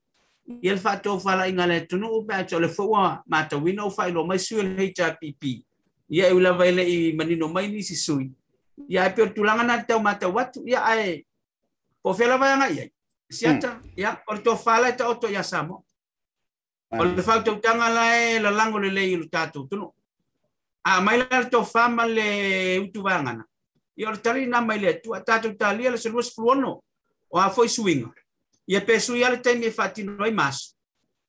Ia le faatofalaiga a le atunuu pe a o le foi ua matauina ua faailoa mai sui o le HRPP. Ia e ui lava e le i manino mai nisi sui. Ia ae pei o le tulaga na tau matau atu. Ia ae po o fea lava e agai ai. Siata, ia o le tofa la e taoto ia Samoa. O le fautautaga la e lalago lelei i lo tatou atunuu. A aumai la le tofa ma le utuvagana, ia o le tali lena mai le Atua. Tatou talia le 26 o a foi suiga. Ia pe sui lava le taimi e faatino ai ma aso.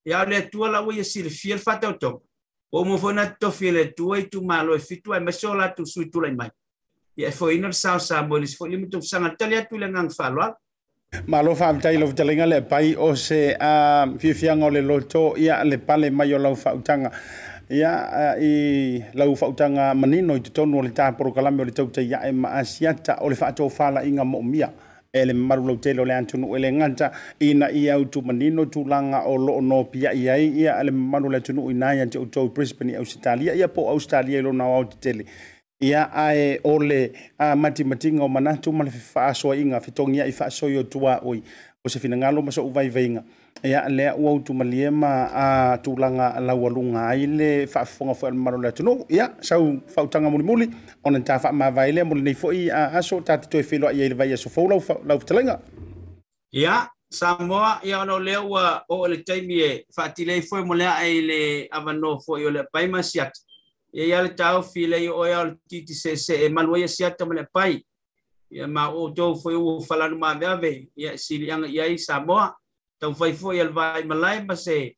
Ia o le Atua la ua ia silafia le faatautoga. Ua uma foi ona totofi e le Atua itumalo e 7 aemaise o latou sui tulai mai. Ia e foeina le sao Samoa i le isi foi 5 tausaga. Tali atu i le agaga faaaloalo. Malo faafetai i lau fetalaiga le apai o se fiafiaga o le loto ia le pale mai o lau faautaga ia i lau faautaga manino i totonu o le ta polokalame o le tautai ae ma Asiata o le faatofalaiga moomia e le mamalu lautele o le atunuu e le gata ina ia utumanino tulaga o loo nopiai ai ia le mamalu o le atunuu ina ia te outou i Brisbane i Ausetalia ia po o Ausetalia i lona aoaotetele ia ae o le matimatiga o manatu ma le fefaasoa'iga fetogia'i faasoi o tuaoi o se finagalo ma so'u vaivaiga ia lea ua utumalie ma tulaga laualuga ai le faafofoga foi a le mamalu o le atunuu. Ia sau faautaga mulimuli ona ta faamavae lea mo lenei foi aso ta te toe feiloai ai i le vaiaso fou lau fetalaiga. Ia Samoa, ia ona o lea ua oo le taimi e faatilei foi mo le ae i le avanoa foi o le apai ma Asiata. Ia ia le taofi le i oe o le titi se e malu ai Asiata ma le apai. Ia ma outou foi ua falanu maveave ia siliaga i ai Samoa. Taumafai foi e le vai malae ma se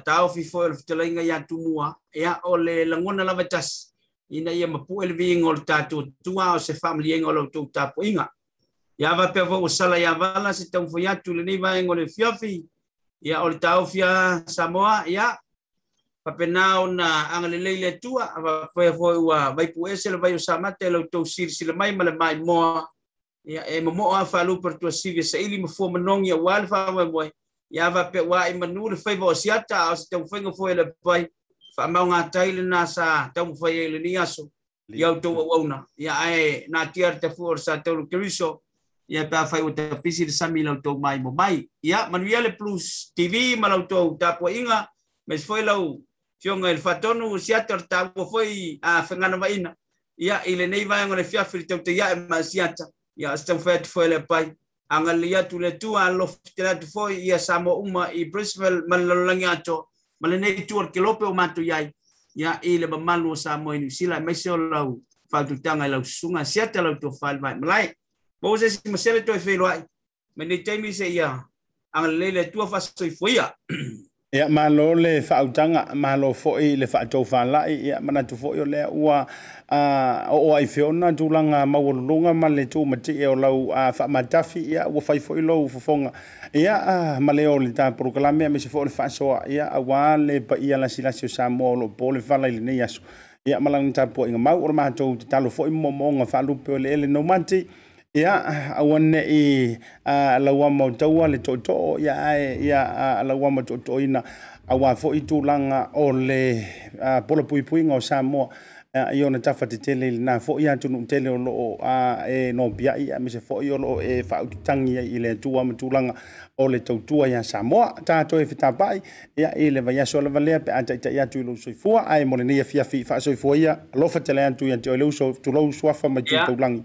taofi foi o le fetalaiga ia Tumua. Ia o le lagona lava e tasi ina ia mapu'e le viiga o le tatou Atua o se faamaliega o la outou tapuaiga. Ia faapea foi ua sala ia vala se taumafai atu i lenei vaega o le afiafi. Ia o le taofi a Samoa, ia faapena ona agalelei le Atua, faapea foi ua vaipu'e ese le vai o Samata i la outou silasila mai ma le maimoa. Ia e momo'o a faalupe o le tuasivi e saili ma fua manogi auā le faamoemoe. Ia faapea ua a'i manu le faiva o Asiata a o se taumafaiga foi a le apai faamaugatai lena sa taumafai ai i lenei aso ia outou auauna. Ia ae natia le tafua o le sa taulu Keriso ia pe afai ua tapisi le sami i la outou maimo mai. Ia manuia le Plus TV ma la outou tapuaiga. Me foi lau fionga il fatonu siata o taua foi a fengana vaina. Ia i lenei vaega o le fiafi le tautaiae ma siata. Ia se taufai atu foi le pai. Angalia atu le Atua alofa tele atu foi ia Samoa uma i Brisbane ma le lalolagi atoa. Ma lenei itu o le kelope o matou iai. Ia i le mamalu o Samoa i Niu Sila aemaise o lau faaututaga i lau susuga siata lau tofa i le vaimalae. Maua se isi masele toe feiloai. Ma lenei taimi se ia agalelei le Atua faasoifuaia. Ia malo le faautaga, malo foi le faatoufalai, ia manatu foi o lea ua oo ai feona tulaga maualuluga ma le tuumatie o lau faamatafi, ia ua fai foi lou fofoga. Ia ma le o le ta polokalame aemaise foi o le faasoa, ia auā le paia lasilasi o Samoa o lo o po le fala i lenei aso. Ia ma lana tapuaiga mau o le matou tatalo foi ma moomooga faalupe o eleele naumati, ia aua ne'i lauama o taua le tootoo, ia ae ia lauama tootooina auā foi tulaga o le polapuipuiga o Samoa i ona tafa tetele i lena foi atunuu tele o loo e nopiai aemaise foi o loo e faaututagi ai i le Atua ma tulaga o le tautua iā Samoa. Tatou e fetapai ia i le vaiaso lava lea pe a taitai atu i lou soifua, ae mo lenei afiafi faasoifua ia alofa tele atu ia te oe le uso, tulou suafa ma itu taulagi.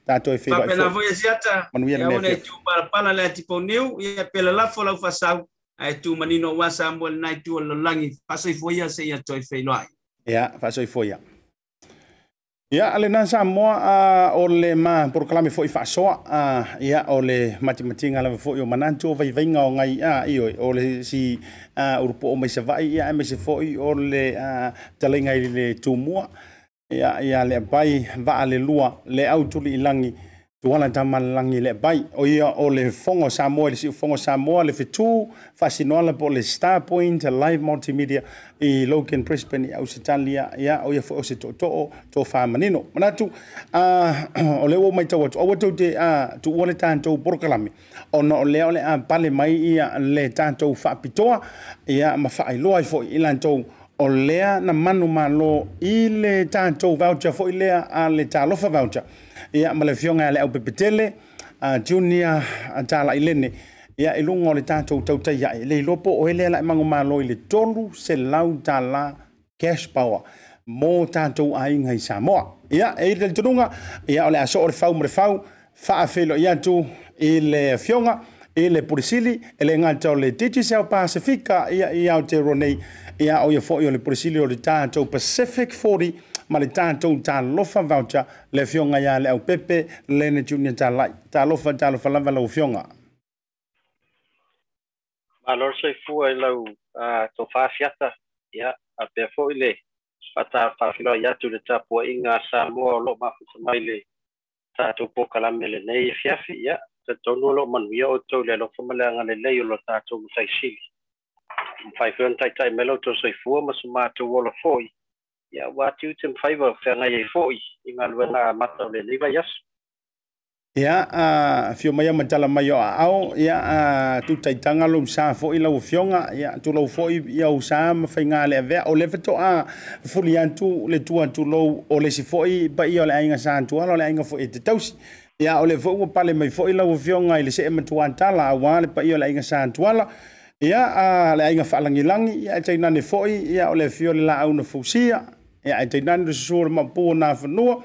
Tatou e feiloai Faapena foi e siata. Manuia Ia lenei ona e afiafi. tu palapala le atipauniu, ia pela lafo lau faasau, ae tu manino aua Samoa i lena itu o le lalolagi. Faasoifua ia seia toe feiloai. Ia, faasoifua ia. Ia, lena Samoa o le ma polokalame foi faasoa, ia o le matimatiga lava foi o manatu o vaivaiga o ngai ioe o le si ulupo'o mai Sava'i, ia aemaise foi o le talaiga i le Tumua, ia ia le apai vaa le lua le au tuli'ilagi tuala tamalelagi le apai o ia o le fofoga o Samoa i le siufofoga o Samoa le fetu faasinoala po o le Star Point Live Multimedia i Logan Brisbane i Ausetalia, ia o ia foi o se tootoo tofa manino manatu o lea ua ou matau atu aua tou te tuua le tatou polokalame ona o lea o le a pale mai ia le tatou faapitoa ia ma faailoa ai foi i latou o lea na manumalo i le tatou voucher foi lea a le Talofa Voucher, ia ma le afioga ia le Aupepetele Junior Talailene, ia i luga o le tatou tautai ae le iloa po o oe lea la e manumalo i le $300 cash power mo tatou aiga i Samoa. Ia e i le talitonuga, ia o le a soo le fau ma le fau faafeiloai atu i le afioga i le Pulisili e le gata o le Digicel Pasifika ia i Aotearoa nei, ia o ia foi o le Pulisili o le tatou Pacific 40 ma le tatou Talofa Voucher, le afioga ia le Aupepe Lene Junior Talai. Talofa, talofa lava lau afioga. Malo le soifua i lau tofa siata, ia faapea foi le faafeiloai atu i le tapuaiga a Samoa o loo mafuta mai le tatou polokalame lenei afiafi. Ia talitonu o loo manuia outou i le alofa ma le agalelei o lo tatou mataisili. Mafai foi ona taitai mai lo outou soifua ma so matou ola foi, ia ua tiute ma faiva o feagai ai foi i galuega amata o lenei vaiaso. Ia, afio mai ma tala mai o aao, ia tutaitaga lou sa foi lau afioga, ia tulou foi ia ou sa ma faiga le avea, o le feto'a fuli atu le tua tulou o le isi foi paia o le aiga sa Tuala o le aiga foi e te tausi. Ia o le foi ua pale mai foi lau afioga i le see matuatala auā le paia o le aiga sa Tuala, ia le aiga faalagilagi, ia ae tainane foi ia o le afio o le laau na fausia, ia ae tainane le susu o le mapu o Nafanua,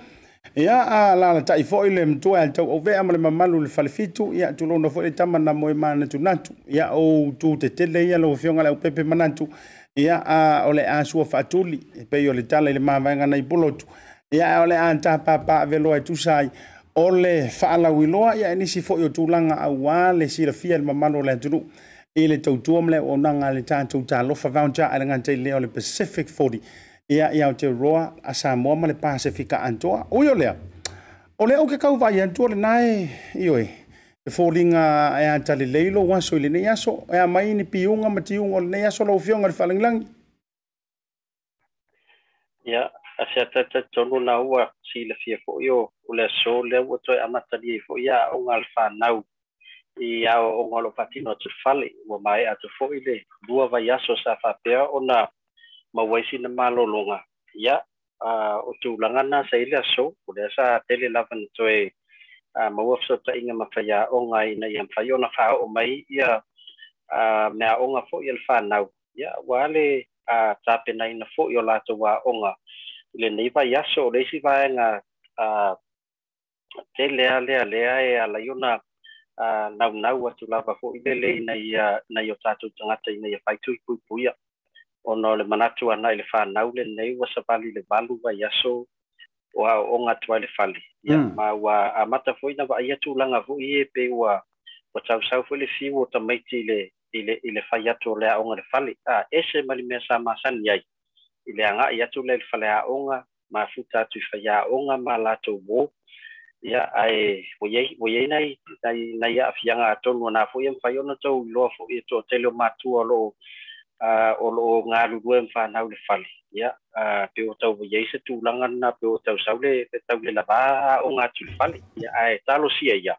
ia alalatai foi le matua ia Tauauvea ma le mamalu i le Falefitu, ia tulona foi le tama na moe manatunatu, ia ou tu tetele ia lau afioga le Aupepe manatu, ia o le a sua faatuli e pei o le tala i le mavaega nai Pulotu, ia o le a tapapa aveloa e tusa ai o le faalauiloa ia e nisi foi o tulaga auā le silafia i le mamalu o le atunuu i le tautua ma le auaunaga a le tatou Talofa Voucher ae le gata i lea o le Pacific 40 ia i Aotearoa a Samoa ma le Pasefika atoa. Ui o lea, o lea ou te tau vaai atu o lena e, ioe, e foliga e atalelei lou aso i lenei aso, e a mai ni piuga ma tiuga o lenei aso lau afioga i le faalagilagi. Ia, asiata talitonu na ua silafia foi o le aso lea ua toe amatalia ai foi aoga a le fanau i aoaoga o lo o faatino atu i le fale. Ua maea atu foi le lua vaiaso sa faapea ona maua ai sina malologa. Ia, o tulaga na sa i le aso, o lea sa tele lava na toe maua fesootaiga ma faiaoga ina ia mafai ona faaoo mai ia meaaoga foi a le fanau. Ia ua le tapenaina fo'i o latou aoga i lenei vaiaso. O le isi vaega tele a lea e ala ai ona naunau atu lava fo'i lele ina ia nai o tatou tagata ina ia fai tui puipuia, ona o le manatu ana i le fanau lenei ua savali le 8 vaiaso o aoaoga atu ai le fale. Ia ma ua amata foi na vaaia tulaga fo'i e pei ua tausau foi le fiu o tamaiti i le fai atu o le aoga le fale, a ese ma le mea sa masani ai i le aga'i atu lea i le fale aoga, mafuta atu i faiaoga ma latou uō. Ia ae ua iai nai aafiaga atonu ana foi e mafai ona tou iloa fo'i e toatele o matua o loo galulue ma fanau le fale. Ia pe ua tau iai se tulaga lena, pe ua tausau le tau le lavā aoga atu i le fale. Ia ae talosia ia.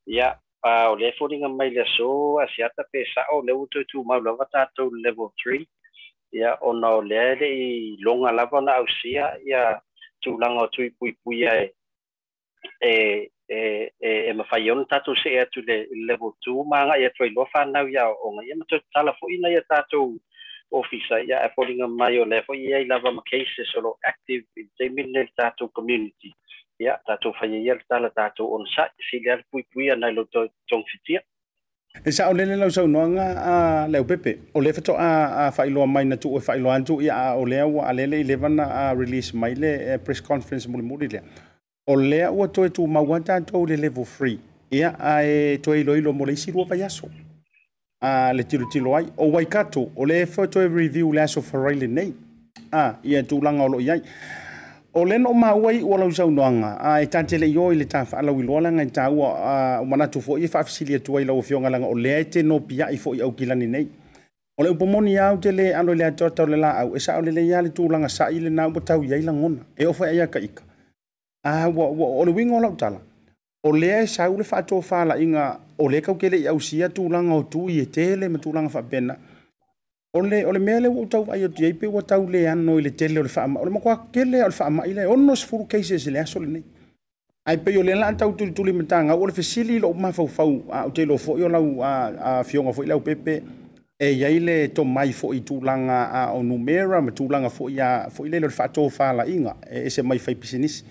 Ia o lea foliga mai le aso Asiata pe sa'o lea ua toe tumau lava tatou level 3. Ia ona o lea e le'i loga lava ona ausia ia tulaga o tui puipuia e mafai ona tatou se'e atu le level 2 ma aga'i atu ai loa fanau i aoaoga. Ia ma toe tatala fo'i nai a tatou ofisa. Ia ae foliga mai o lea foi e iai lava ma cases o loo active i le taimi lenei le tatou community. Ia tatou faia ia le tala, tatou onosa'i, sili a le puipuia nai lo togafitia. E sa'o lele lau saunoaga a Leaupepe. O lea faato'a faailoa mai na tuu e faailoa atu, ia a o lea ua alele i leva na release mai le press conference mulimuli lea. O lea ua toe tumau a tatou le level 3. Ia ae toe iloilo mo le isi 2 vaiaso. A le tilotilo ai. O Waikato, o lea foi toe review le aso Faraile nei. A, ia tulaga o lo o i ai. O le no maua i ua lau saunoaga, a e tate le i o i le ta faalauiloa laga i tāua, o manatu foi e faafesili atu ai lau afioga laga o lea e te nopiai foi Aukilani nei. O le upu moni au te le alo i le atoata o le laau, e sao lelei lava le tulaga sa'i lena ua tau i ai lagona. E oo foi ai a ka ika. A ua, ua, o le uiga o lau tala, o lea e sau le faatofalaiga o lea kau ke le i ausia tulaga o tui e tele ma tulaga faapena. O le mea lea ua ou tau vaai atu i ai pe ua tau le ano i le tele o le faamai. O le matua tele o le faamai lea, 60 cases i le aso lenei. Ai pei o lea la tau tulituli matagau o le fesili i lou mafaufau, a ou te iloa foi o lau afioga foi Leaupepe e i ai le tomai foi i tulaga o numera ma tulaga foi a foi lele o le faatofalaiga e ese mai fai pisinisi.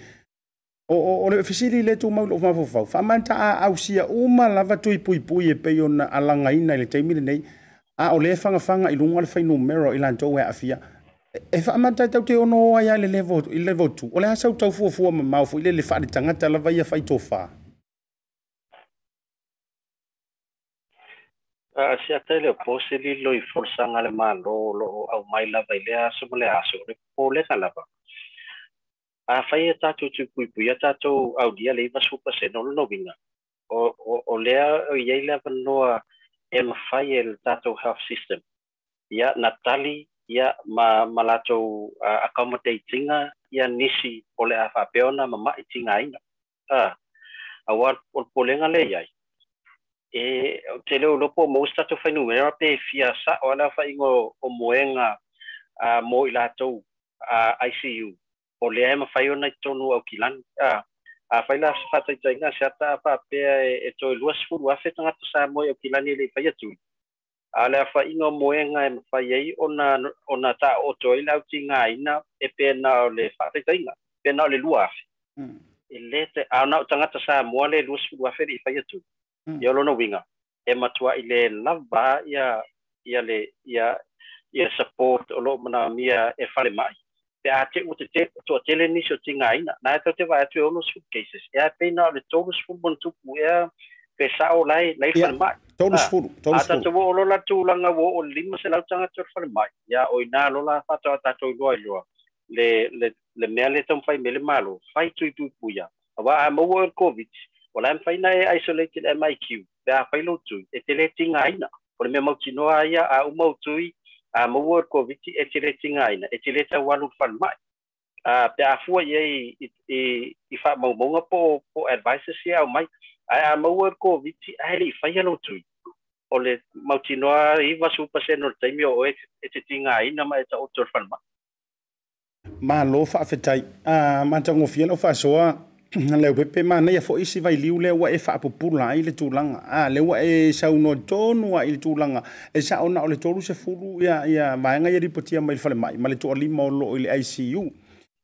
O le fesili le tumau i lou mafaufau, faamanta a ausia uma lava tui puipui e pei ona alagaina i le taimi lenei, a o lea fagafaga i luga le fuainumera i latou e aafia. E faamata e tatou te ono o ai le level i level 2. O le a sau tau fuafua mamao foi lele faaletagata lava ia faitofā? Asiata le o se lilo i folasaga le Malo o loo aumai lava i lea aso ma le aso, o le popolega lava. Afai e tatou tuipuipuia tatou aulia le 90%, o lona uiga o lea o i ai le avanoa e mafai e le tatou health system ia na tali ia ma latou accommodate ina ia nisi o le a faapea ona mama'i tigaina auā o le popolega lea i ai e te le o po mo se tatou fuainumera pe fia sa'o a le aofa'iga o moega mo i latou ICU o lea e mafai ona i totonu Aukilani. Afai la se faataitaiga se ata a faapea e toe 20,000 tagata Samoa i Aukilani e le i faia tui, a le aofa'iga o moega e mafai ai ona taooto ai le autigaina e pe na o le faataitaiga pe na o le 2,000 e lē te a na o tagata Samoa le 20,000 le i faia tui. Ia o lona uiga e matua'i le lava ia le ia support o loo manaomia e falemai pe a te ua te toatele nisi o tigaina na e tatou te vaai atu e 60 cases e a pei na o le 30 ma tupu ea pe sa'o lai falemai. 30. A tatou oo lola tulaga ua oo 500 tagata o le falemai, ia o ina lola faatoa tatou iloa le mea le taumafai mai le Malo fai tuipuipuia, auā a maua o le COVID o la e mafai na e isolate le MIQ pe a fai lou tui e te lē tigaina. O le mea mautinoa ia, a uma ou tui a maua o le COVID e te lē tigaina, e te lē taualu le falemai pe a fua i ai i faamaumauga po advices ia aumai. Ae a maua le COVID ae le i faia lou tui, o le mautinoa 90% o le taimi o oe e te tigaina ma e taoto le falemai. Malo faafetai. A matagofie lau faasoa. Leaupepe, manaia foi isi vailiu lea ua e faapupula ai le tulaga, a lea ua e saunoa tonu ai i le tulaga e sa'o na o le 30 ia vaega ia lipotia mai le falemai ma le toalima o loo i le ICU.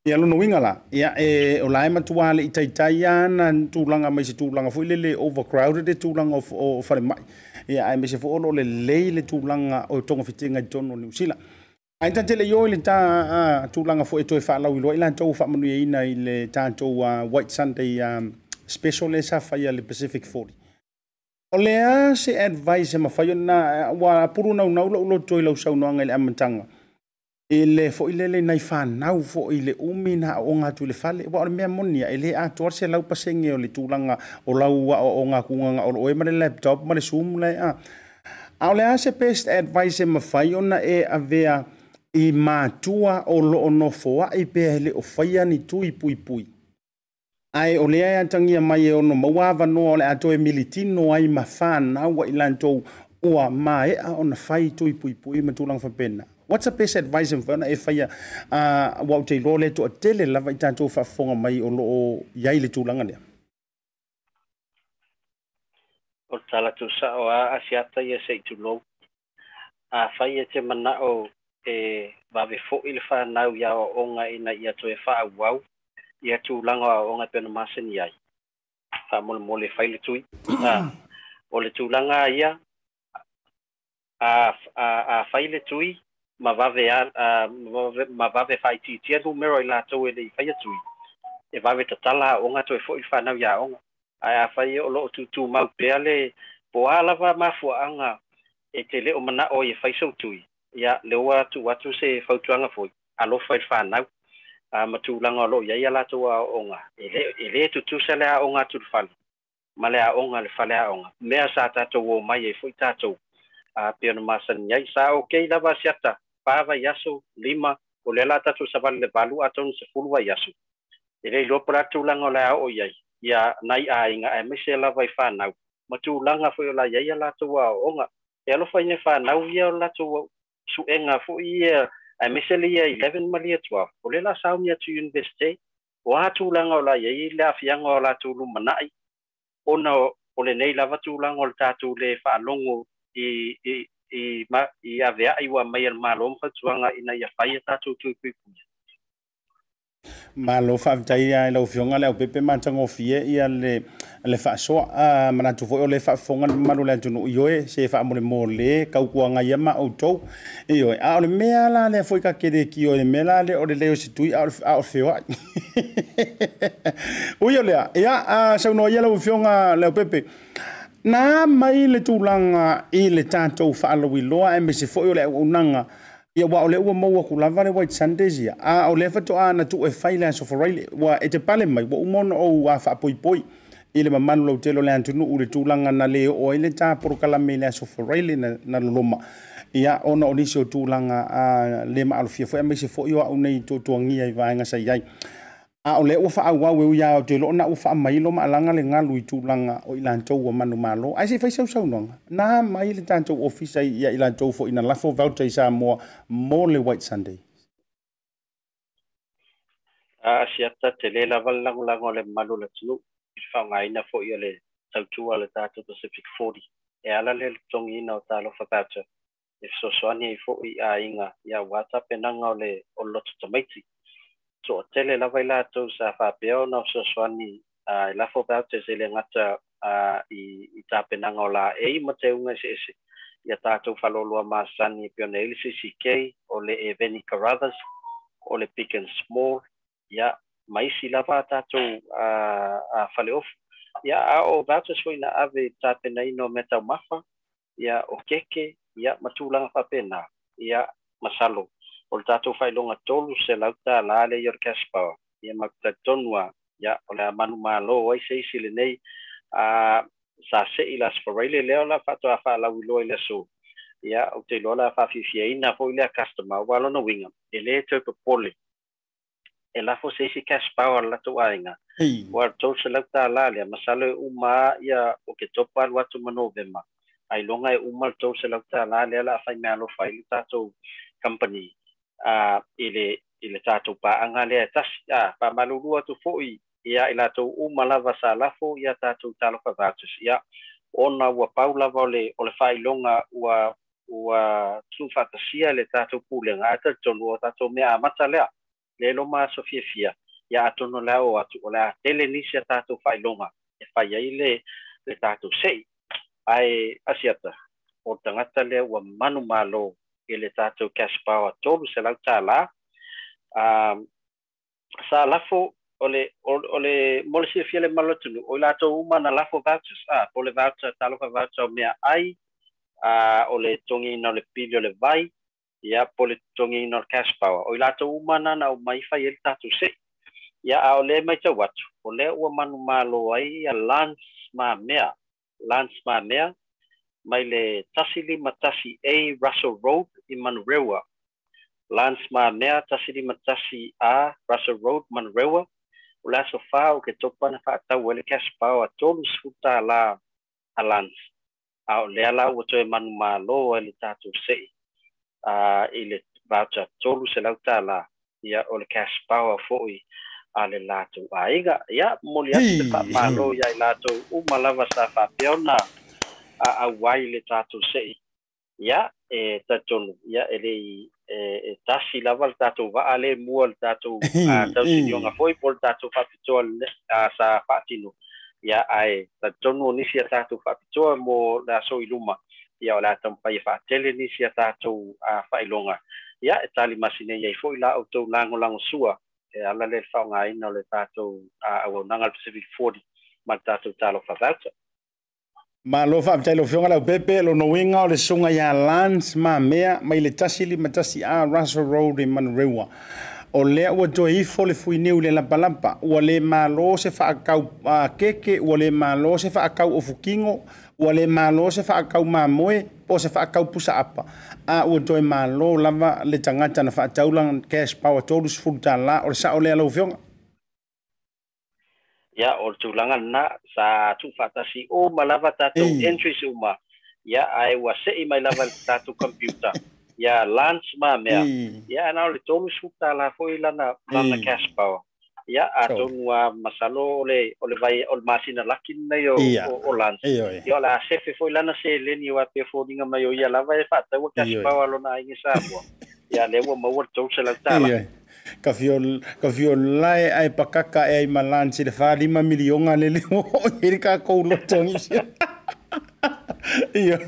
Ia lona uiga la, ia e o la e matuā le i taitai ana tulaga mai se tulaga foi lele overcrowded le tulaga o falemai, ia aemaise foi o loo lelei le tulaga o togafitiga i totonu o Niu Sila. Ae ta te le i o i le ta tulaga foi e toe faalauiloa i latou faamanuiaina i le tatou White Sunday special lea sa faia le Pacific 40. O le a se advice e mafai ona ua pulu naunau lou loto i lau saunoaga i le amataga i le foi lele nai fanau foi le umi na aooga atu i le fale, ua o le mea moni e le atoa le 100% o le tulaga o lau aoaoga atuga o lo oe ma le laptop ma le Zoom le a. A o le a se best advice e mafai ona e avea i matua o loo nofoai pea e le o faia ni tui puipui, ae o lea e atagia mai e ono maua avanoa o le a toe militino ai ma fanau ai latou ua maea ona fai tui puipui ma tulaga faapena? What's the best advice e mafai ona e faia, ua ou te iloa le toatele lava i tatou faafofoga mai o loo i ai le tulaga lea? O le tala tuusa'o a Asiata ia se i tulou, afai e te mana'o e vave fo'i le fanau iā aoaoga ina ia toe faaauau ia tulaga o aoaoga e pei ona masani ai, faamolemole fai le tui. A o le tulaga ia, a fai le tui ma vave a, ma vave faaitiitia numera i latou e lei faia tui, e vave tatala aoga toe fo'i le fanau iā aoga. Ae afai o loo tutumau pea le po a lava mafuaaga e te le o mana'o ai e fai sou tui, ia le ua tuu atu se fautuaga foi alofa i le fanau a ma tulaga o loo i ai a latou aoaoga. E lē tutusa le aoga atu le fale ma le aoga le fale aoga mea sa tatou o mai ai foi tatou a pei ona masani ai sa okei lava Asiata 4 vaiaso 5, o lea la tatou savali le 8 atonu 10 vaiaso. E le iloa po le a tulaga o le a oo i ai ia nai aiga aemaise lava i fanau ma tulaga foi o la i ai a latou aoaoga. E alofaina fanau ia o latou suega foi ia, aemaise le ia 11 ma le ia 12, o lea la sauni atu university. O a tulaga o la i ai le aafiaga o latou lumanai ona o lenei lava tulaga o le tatou le faalogo i aveai ua mai e le Malo ma fautuaga ina ia fai a tatou tui puipuia. Malo faafetai i lau Afioga Leaupepe, matagofie ia le faasoa. Manatu foi o le faafofoga le mamalu o le atunuu, ioe, se faamolemole tautuaga ia ma outou. Ioe, a o le mea la lea foi ta te le tio i le mea la lea o le leo o se tui a o feoai. Ui o lea, ia saunoa ia lau Afioga Leaupepe. Na mai le tulaga i le tatou faalauiloa aemaise foi o le auaunaga ia, ua o lea ua maua atu lava le White Sundays ia, a o lea faatoa na tuu e fai le Aso Faraile, ua e te pale mai ua uma ona ou faapoipoi i le mamalu lautele o le atunuu le tulaga na le oo ai le ta polokalame i le Aso Faraile na loloma ia, ona o nisi o tulaga le maalofia foi aemaise foi o au nei tuatuagia i vaega sa i ai. A o lea ua faaauau e ui lava ou te iloa na ua faamailo ma alaga le galu i tulaga o i latou ua manumalo. Ae se i fai sausaunoaga na mai le tatou ofisa ia i latou foi na lafo voucher i Samoa mo le White Sunday. A Asiata, tele lava le lagolago a le mamalu o le atunuu i le faaaogaina foi o le tautua a le tatou Pacific 40 e ala lea le totogiina o talofa voucher e fesoasoani ai foi aiga ia aua tapenaga o le loto tamaiti. Toatele lava i latou sa faapea ona fesoasoani e lafo vouchers, e le gata i tapenaga o laei ma teuga eseese ia tatou faleoloa masani e pei ona i ai le CCK, o le Eveni Carruthers, o le Big and Small, ia ma isi lava a tatou faleofu. Ia a o vouchers foi na ave i tapenaina o mea taumafa, ia o keke, ia ma tulaga faapena. Ia masalo o le tatou faailoga $300 lea ia o le cash power, ia ma talitonu a ia o le a manumalo ai se isi lenei a sa sei le Aso Faraile lea o la faatoa faalauiloa i le aso. Ia ou te iloa la faafiafiaina foi lea customer, aua lona uiga e lē toe popole e lafo se isi cash power a le latou aiga ua $300 lea. Masalo e uma ia o Ketopa alu atu ma Novema, ailoga e uma le $300 lea la a fai meaalofa ai le tatou company a i le tatou paaga lea e tasi. A faamalulu atu foi. Ia i latou uma lava sa lafo ia tatou Talofa Vouchers. Ia ona ua pau lava o le faailoga ua tuufaatasia le tatou pulega ae talitonu o tatou mea amata lea le loma aso fiafia. Ia atonu o le a oo atu o le a tele nisi a tatou faailoga e fai ai le tatou se'i ae asiata o le tagata lea ua manumalo i le tatou cash power $300 sa lafo o le mo le silafia le mamalu o le atunuu o i latou uma na lafo vouchers po o le voucher Talofa Voucher o mea ai o le totogiina o le pili o le vai ia po o le totogiina o le cash power o i latou uma na na aumai fai ai le tatou se'i. Ia a o lea matau atu o lea ua manumalo ai ia Lance Mamea Lance Mamea mai le 151 A Russell Road i Manurewa. Lance Mamea 151 A Russell Road Manurewa o le aso 4 o Ketopa na faatau ai le cash power $30 a Lance a o lea la ua toe manumalo ai le tatou se'i i le voucher $300 ia o le cash power fo'i a le latou aiga. Ia momoli atu le faamalo ia i latou uma lava sa faapea ona auai le tatou se'i. Ia e talitonu ia e lei e tasi lava le tatou vaa le mua le tatou tausinioga foi po o le tatou faapitoa sa faatino. Ia ae talitonu o nisi a tatou faapitoa mo le aso i luma ia o le a taumafai e faatele nisi a tatou faailoga ia e talimasi nei ai foi la outou lagolagosua e ala lea le faaaogaina o le tatou auaunaga le Pacific 40 ma le tatou Talofa Voucher. Malo faafetai lau Afioga Leaupepe. Lona uiga o le susuga ia Lance Mamea mai le 151 A Russell Road i Manurewa. O lea ua toe ifo le fuiniu i le lapalapa. Ua le malo se faakau keke, ua le malo se faakau ofukigo, ua le malo se faakau mamoe, po o se faakau pusaapa. A ua toe malo lava le tagata na faataula cash power $30. O le sao lea lau Afioga? Ia o le tulaga lena sa tuufaatasi uma lava tatou entries uma ia ae ua se'i mai lava le tatou computer ia Lance Mamea ia na o le $30 foi lana cash power. Ia atonu a masalo o le vai o le masina laki lenei o Lance ia o le a sefe foi lana seleni aua e pei e foliga mai o ia lava e faataua cash power lona aiga i Samoa. Ia lea ua maua le $300. Ka fio lae ai pakaka e ai ma Lance i le 45 miliona lele o i le takou loto nisi. Ia,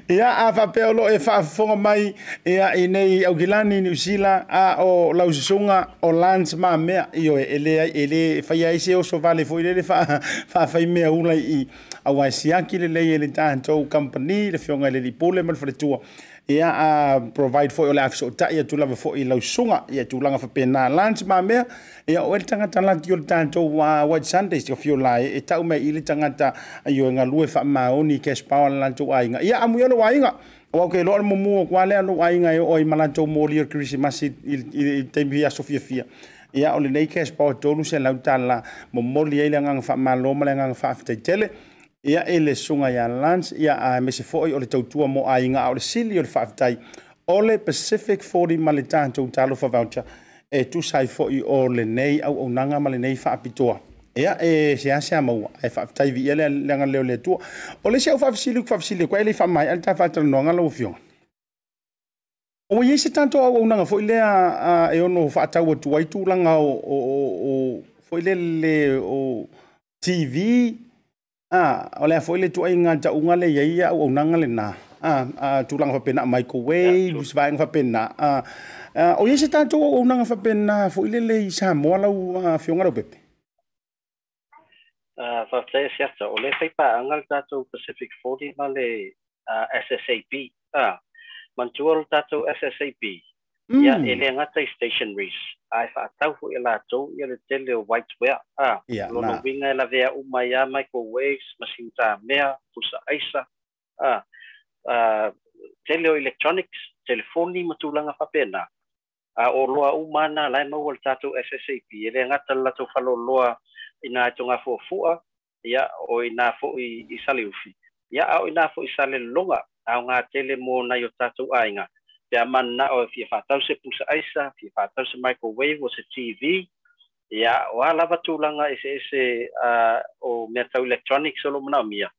ia a faapea o loo e faafofoga mai ia i nei Aukilani Niu Sila a o lau susuga o Lance Mamea ioe e le e le faia ai se oso vale foi lele faafaimea mea ula i aua e siaki lelei e le tatou company le afioga i le lipule ma le faletua ia a provide foi o le afesootai atu lava foi i lau susuga ia tulaga faapena Lance Mamea ia o le tagata lati o le tatou White Sundays o fio lae e tau mai i le tagata io e galue faamaoni cash power le latou aiga ia amu ia lo aiga o ke lo mumu kwa le lo aiga e o i malatou moli o Christmas i taimi aso fiafia ia o lenei cash power $300 momoli ai le agaga faamalo ma le agaga faafetai tele ia e le susuga ia Lance ia a mese foi o le tautua mo aiga a o le sili o le faafetai o le Pacific 40 ma le tatou Talofa Voucher e tusa ai foi o lenei auaunaga ma lenei faapitoa. Ia e se ase a maua e faafetai viia le aga leo le Atua. O le isi au faafesili ku faafesili ko e le faamai ale ta faatalanoaga lau afioga. Ua iai se tatou auaunaga foi lea e ono faatau atu ai tulaga o foi lele o TV o le a foi le tuaiga tauga le iai ia auaunaga lena tulaga faapena microwave vaega faapena o iai se tatou auaunaga faapena foi lele i Samoa lau afioga Leaupepe? Faafetai Asiata. O lea fai paaga le tatou Pacific 40 ma le SSAB. Manatua le tatou SSAB. Ia, e le gata i stationaries, ae faatau foi e latou ia le tele o whiteware. Lona uiga e lavea uma ai lava microwaves, masini tamea, pusa aisa, tele o electronics, telefoni ma tulaga faapena. A o loa uma na la e maua le tatou SSAB. E le gata le latou faleoloa i na i Togafuafua, ia, o i na foi i Saleufi, ia, a o i na foi i Salelologa, aoga tele mo nai o tatou aiga. Pe a mananao e fia faatau se pusa aisa, fia faatau se microwave o se TV, Ia, o a lava tulaga eseese o mea tau electronics o lo o manaomia,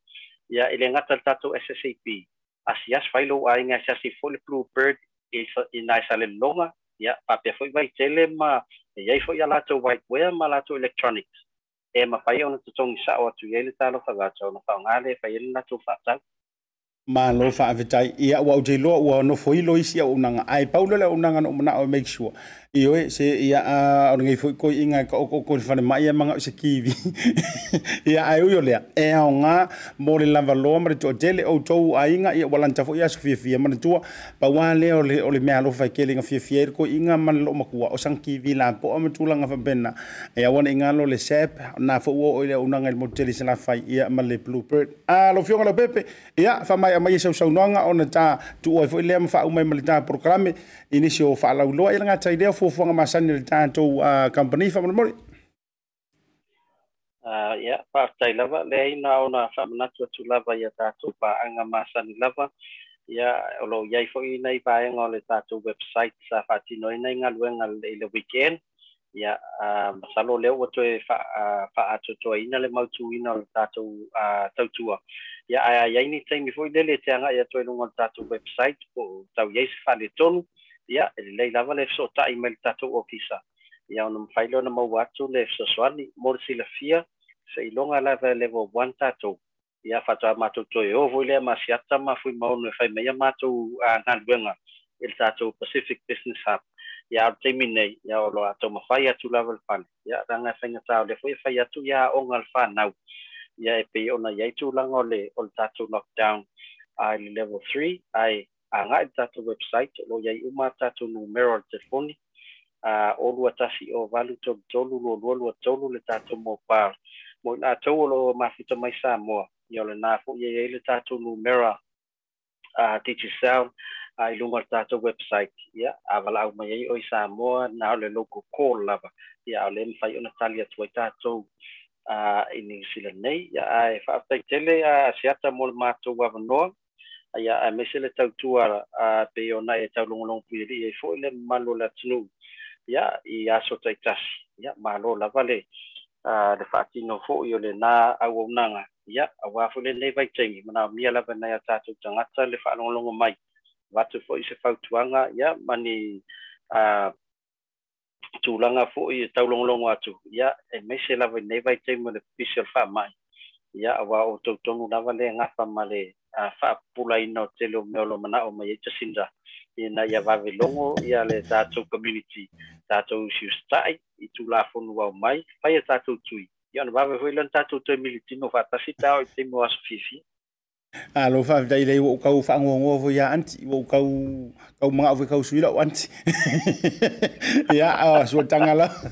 ia, e le gata i le tatou SSAP, asiasi fai lou aiga, asiasi foi le Blue Bird i ina i Salelologa, ia, faapea foi Vaitele ma e i ai foi a latou whiteware ma latou electronics e mafai ona totogi sa'o atu i ai le Talofa Voucher ona faaaoga lea e fai ai le latou faatau. Malo faafetai. Ia, ua ou te iloa ua nofoilo isi auaunaga, ae pau lea o le auaunaga na ou manao e make sure. Ioe, se ia o lenei foi toeaiina e taotooto i le falemai e manao i se TV. Ia, ae ui o lea, e aoga mo le lavaloa ma le toatele outou aiga, ia ua lanta foi aso fiafia. Manatua, pau lava lea o le meaalofa e tele ina fiafia ai le toeaina ma le loomatua, o sana TV lapoa ma tulaga faapena. E aua ne i galo le SAP, na foi ua oo i le auaunaga i le motu tele i Salafai, ia ma le Blue Bird. A, lau Afioga Leaupepe, ia, faamaea mai sau saunoaga ona ta tuua ai foi lea ma faauma ai ma le ta polokalame i nisi o faalauiloa. Ia le gata i lea o fuafuaga masani a le tatou company faamolemole. Ia, faafetai lava. Leai, na ona faamanatu atu lava ia tatou paaga masani lava. Ia, o lo o i ai foi nai vaega o le tatou website sa faatinoina i galuega i le weekend. Ia, masalo o lea ua toe faaatoatoaina le mautuina o le tatou tautua. Ia, ae a i ai ni taimi foi lele e te agai atu ai i luga o le tatou website po o tau i ai se faaletonu, ia, e lelei lava le fesootai mai i le tatou ofisa, ia ona mafai lea ona maua atu le fesoasoani. Mo le silafia, seiloga lava e level 1 tatou, ia faatoa matou toe o foi lea ma Asiata ma Fuimaono e fai mai a matou galuega i le tatou Pacific Business Hub. Ia, a o le taimi nei, ia, o lo o taumafai atu lava le fale, ia, leaga e faigata o lea foi e fai atu ia aoga a le fanau, ia, e pei ona i ai tulaga o le tatou lockdown i le level 3, ae agai i le tatou website, o lo o i ai uma tatou numera o le telefoni, o 2 1 0 8 3 3 2 2 2 3 le tatou mobile. Mo i latou o lo o mafuta mai Samoa, ia, o lena foi e i ai le tatou numera Digicel i luga o le tatou website. Ia, a valaau mai ai o i Samoa, na o le local call lava, ia, a o lea e mafai ona tali atu ai tatou i Niu Sila nei. Ia, ae faafetai tele Asiata mo le matou avanoa, ia, aemaise le tautua pei ona e taulogologo puialii ai foi le mamalu o le atunuu, ia, i aso taitasi. Ia, malo lava le faatino foi o lena auaunaga, ia, aua foi lenei vaitaimi manaomia lava e nai a tatou tagata le faalogologo mai, avatu foi se fautuaga, ia, ma ni tulaga foi e taulogologo atu, ia, aemaise lava i lenei vaitaimi o le pipisi o le faamai, ia, aua o outou tonu lava le gafa ma le faapupulaina o tele o mea o lo o manao mai ai Jacinda ina ia vave logo ia le tatou community, tatou usiusitai i Tulafono ua aumai, fai a tatou tui, ia, ona vave foi lea ona tatou toe militino faatasi pe a oo i taimi o aso fiafia. Alo, faafetai lei ua ou tau faanoanoa foi ia aunty, ua ou tau tau manao foi tau sui lau aunty. Ia, suataga lava,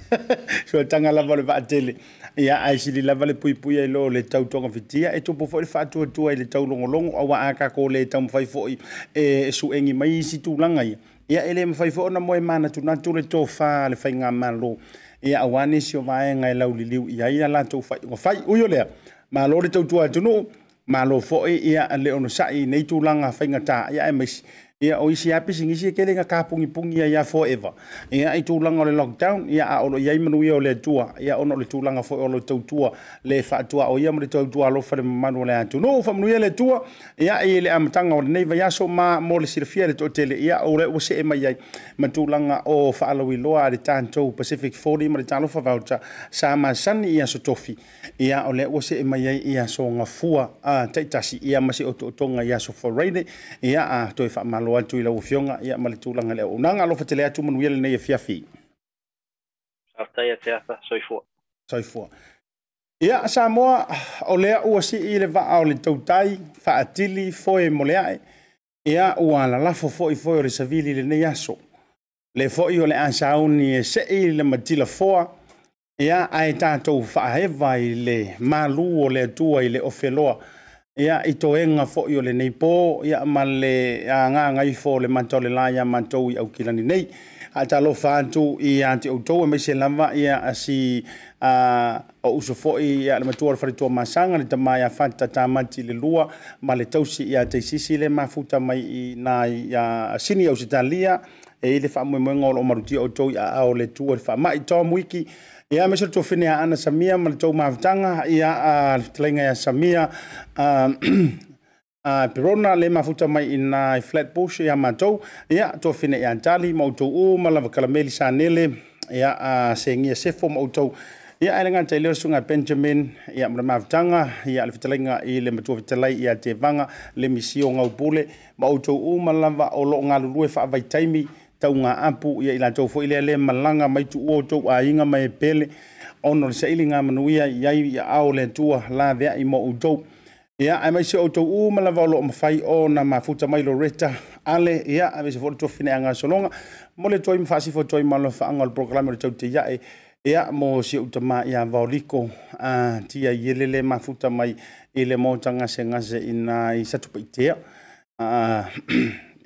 suataga lava o le vaatele. Ia, ae sili lava le puipui ai lo le tau togafitia e tupu foi le faatuatua i le taulogologo, aua a tatou le taumafai foi e suegi mai isi tulaga ia, ia, e le mafai foi ona moe manatunatu le tofa a le faigamalo, ia, aua nisi o vaega e lauliliu i ai a latou faaiuga fai. Ui o lea, malo le tautua atunuu, malo foi ia le onosai i nei tulaga faigata, ia, aemaise ia o isi lava pisinisi e tele ina tapunipuni ai lava forever, ia, i tulaga o le lockdown, ia, a o lo o i ai manuia o le Atua, ia, ona o le tulaga foi o le tautua le faatuaoia ma le tautua alofa le mamalu o le atunuu. Faamanuia le Atua, ia, i le amataga o lenei vaiaso. Ma mo le silafia e le toatele, ia, o lea ua see mai ai ma tulaga o faalauiloa a le tatou Pacific 40 ma le Talofa Voucher sa masani i aso Tofi, ia, o lea ua see mai ai i aso Gafua taitasi, ia, ma se otootoga i aso Friday. Ia, a toe faamalo atu i lau Afioga, ia, ma le tulaga i le auaunaga. Alofa tele atu, manuia lenei afiafi. Faafetai ia te ata, soifua. Soifua. Ia, Samoa, o lea ua sii le vaa o le tautai faatili foe mo le ae. Ia, ua lalafo foi foe o le savili i lenei aso. Le foi o le a sauni e sei le matila foa, ia, ae tatou faaeva i le malu o le Atua i le ofeloa, ia, i toega foi o lenei po, ia, ma le agagaifo o le mata o le la iā matou i Aukilani nei. Talofa atu ia te outou aemaise lava ia si o uso foi ia le matua o le faletua masaga le tama ia Fata Tamati le lua ma le tausi ia Teisisi le mafuta mai i na ia Sini Ausetalia e i le faamoemoega o loo malutia outou i aao le Atua le faamai Tom Wiki ia aemaise le tuafine ia Ana Samia ma le tou mafutaga ia le fetalaiga ia Samia Perona le mafuta mai i na i Flatbush ia matou ia tuafine ia Tali ma outou uma lava Kalameli Sanele ia Sengia Sefo ma outou ia ae le gata i lea o le susuga Benjamin ia ma le mafutaga ia le fetalaiga i le matua fetalai ia Tevaga le misio Gaupule ma outou uma lava o loo galulue faavaitaimi tauga apu ia i latou foi lea le malaga mai tuua outou aiga ma e pele ona o le sailiga manuia i ai ia ao le Atua laveai mo outou. Ia aemaise outou uma lava o loo mafai ona mafuta mai Loretta Ale ia aemaise foi le tuafine Agasologa mo le toi ma faasifo toi ma alofaaga o le polokalame o le tauteiae ia mo si ou tama ia Vaoliko tia iele le mafuta mai i le maota gasegase i na i Satupaitea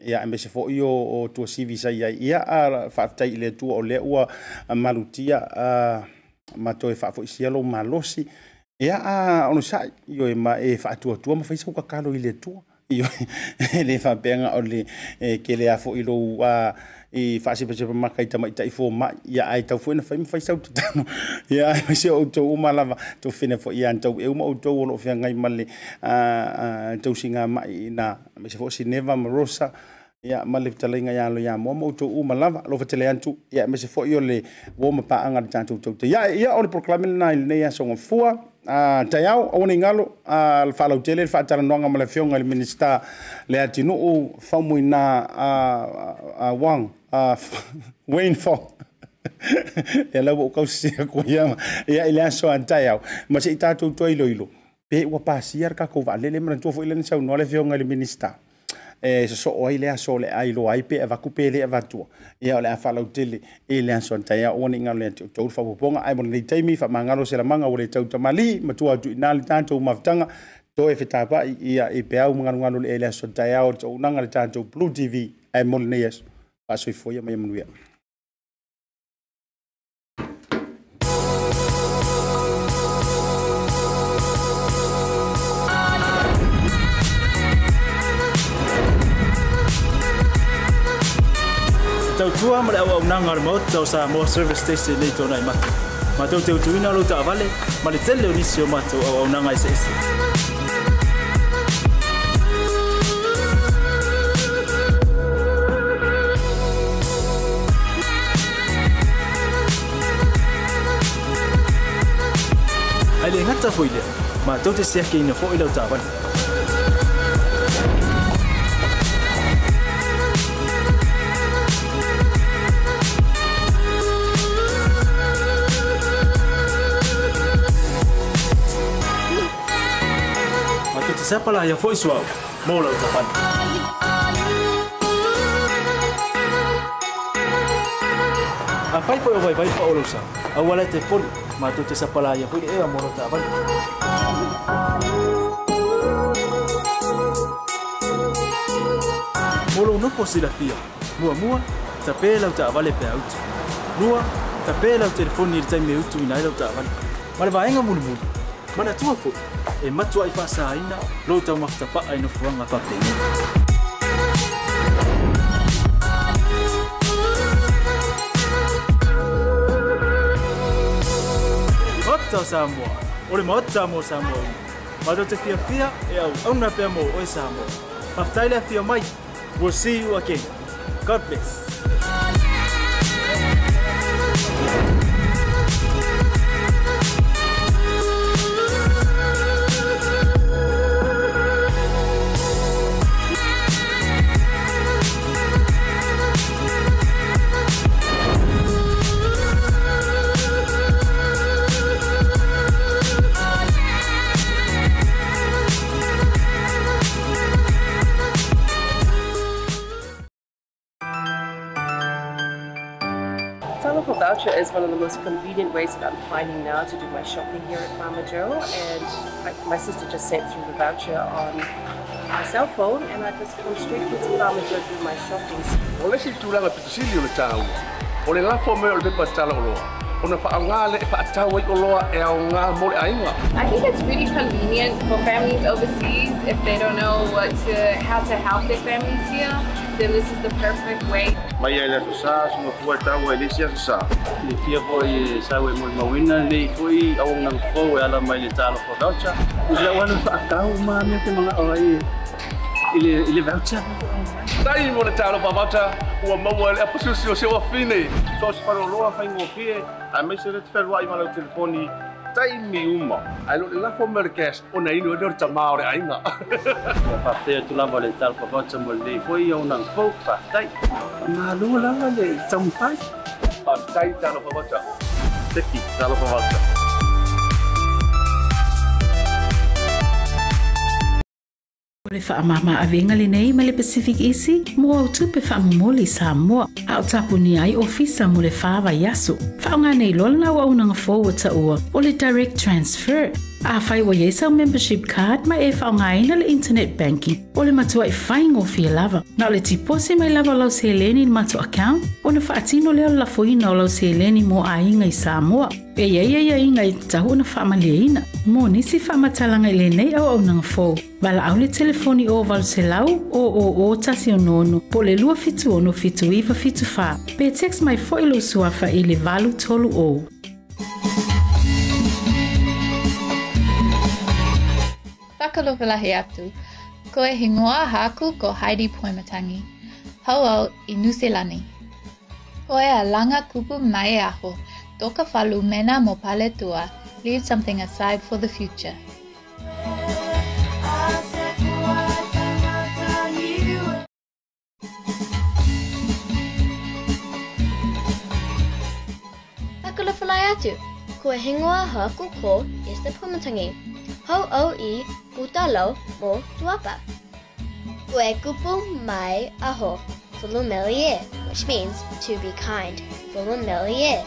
ia aemaise foi o tuasivi sa i ai ia faafetai i le Atua o lea ua malutia ma toe faafoisia lou malosi ia ono sai ioe ma e faatuatua ma fai sau tatalo i le Atua ioe le faapea o le kele a foi lou i faasepasepamaka maka i tamaitai fomai ia ai tau foi na fai ma fai sau tatalo ia aemaise outou uma lava tuafine foi ia tau e uma outou o loo feagai ma le tausiga mai ina aemaise foi Sineva ma Rosa ia ma le fetalaiga ia alo ia moa ma outou uma lava alofa tele atu ia aemaise foi o le uo ma paaga le tatou tauteiae ia o le polokalame lena i lenei aso gafua taiao aua nei galo le faalautele le faatalanoaga ma le afioga i le Minisita le atinuu Faumuina Wang Wayne Fong ia lau ua ou kausisia ku ia ia i le aso a taiao ma se i tatou toe iloilo pe ua pasia le tatou vaalele manatua foi lea na saunoa le afioga i le Minisita e sosoo ai le aso o le ailoa ai pe avatu pe le avatua ia o le a faalautele i le aso a taiao aua nei galo ia te outou le faaopoopoga ae mo lenei taimi faamagalo se lamaga ua le tautamali'i matua atu i ina le tatou mafutaga toe fetapa'i ia i peau ma galugalu le aso a taiao le toaunaga le tatou Blue TV ae mo lenei aso faasoifua ia ma ia manuia. Tautua ma le auaunaga o le maota o Samoa Service Station nei tōna i matu. Mātou te utuina o lau taavale, ma le tele o nisi o mātou auaunaga eseese. Ai le ngata foi lea, mātou te siakeina foi lau taavale. Sapa la ia foi suau, mo lau taavale. A fai foi o vai vai pa o lau sa, a wala te poli, mātou te sapa la ia foi le ewa mo lau taavale. Mo lou nofo silafia, mua mua, tape lau taavale pea utu. Lua, tape lau telefoni i le taimi e utu ina ai lau taavale. Ma le vaenga mulimuli, manatua foi, e matua i faasaina lou taumafatapa'a i nofoaga faapenei. Maota o Samoa, o le maota mo Samoa uma. Mātou te fiafia e auauna pea mo oe Samoa. Faafetai le afio mai. We'll see you again. God bless. Talofa voucher is one of the most convenient ways that I'm finding now to do my shopping here at Farmer Joe, and my sister just sent through the voucher on my cell phone, and I just come straight here to Farmer Joe to do my shopping. O le isi tulaga pitosili o le tāua, O le lafo mai o le pepa tala oloa, ona faaaoga lea e faatau ai oloa e aoga mo le aiga. I think it's really convenient for families overseas if they don't know what to, how to help their families here, then this is the perfect way. Mai ai le aso sa, suga fua e taua i le isi aso sa. Silafia foi e sau e molimauina lenei foi auaunaga fou e ala mai le Talofa Voucher. I lau alu faatau ma mea te magao ai i le voucher. Tai mo le Talofa Voucher, ua maua le apasusi o se wafine. So se faleoloa faigofie, aemaise le te fealuai ma lau telefoni, taimi uma. Ae lo le lafo mai o le cash, ona inu ai lea o le tamā o le aiga. Ua faafetai atu lava le Talofa Voucher mo lenei foi auaunaga fou, faafetai. Faamalo lava le taumafai. Faafetai Talofa Voucher. Teki, Talofa Voucher. O le faamama avega lenei ma le Pacific Easy mo au tupe faamomoli i Samoa a o tapunia ai ofisa mo le fa vaiaso. Faaaoga nei loa lena auaunaga fou ua taua o le Direct Transfer. Afai ua iai sau membership card ma e faaaogaina le internet banking o le matuai faigofie lava. Na o le tiposi mai lava o lau seleni i le matou account ona faatino lea o le lafoina o lau seleni mo aiga i Samoa. E iai aiaiga e tatau ona faamalieina. Mo nisi faamatalaga i lenei auaunaga fou, valaau le telefoni o 800 000 166 po o le 276 7974 pe text mai foi lou suafa i le 830. Whakalofalahi atu. Ko e hingoa haku ko Heidi Poimatangi. Hau au i Nuselani. Ko e a langa kupu mai aho. Toka falu mena mo paletua. Leave something aside for the future. Whakalofalai atu. Ko e hingoa haku ko Esther Poimatangi. Hau au i Kutalo mo Tuapa. Ko e kupu mai aho. Fulumelie, which means to be kind. Fulumelie.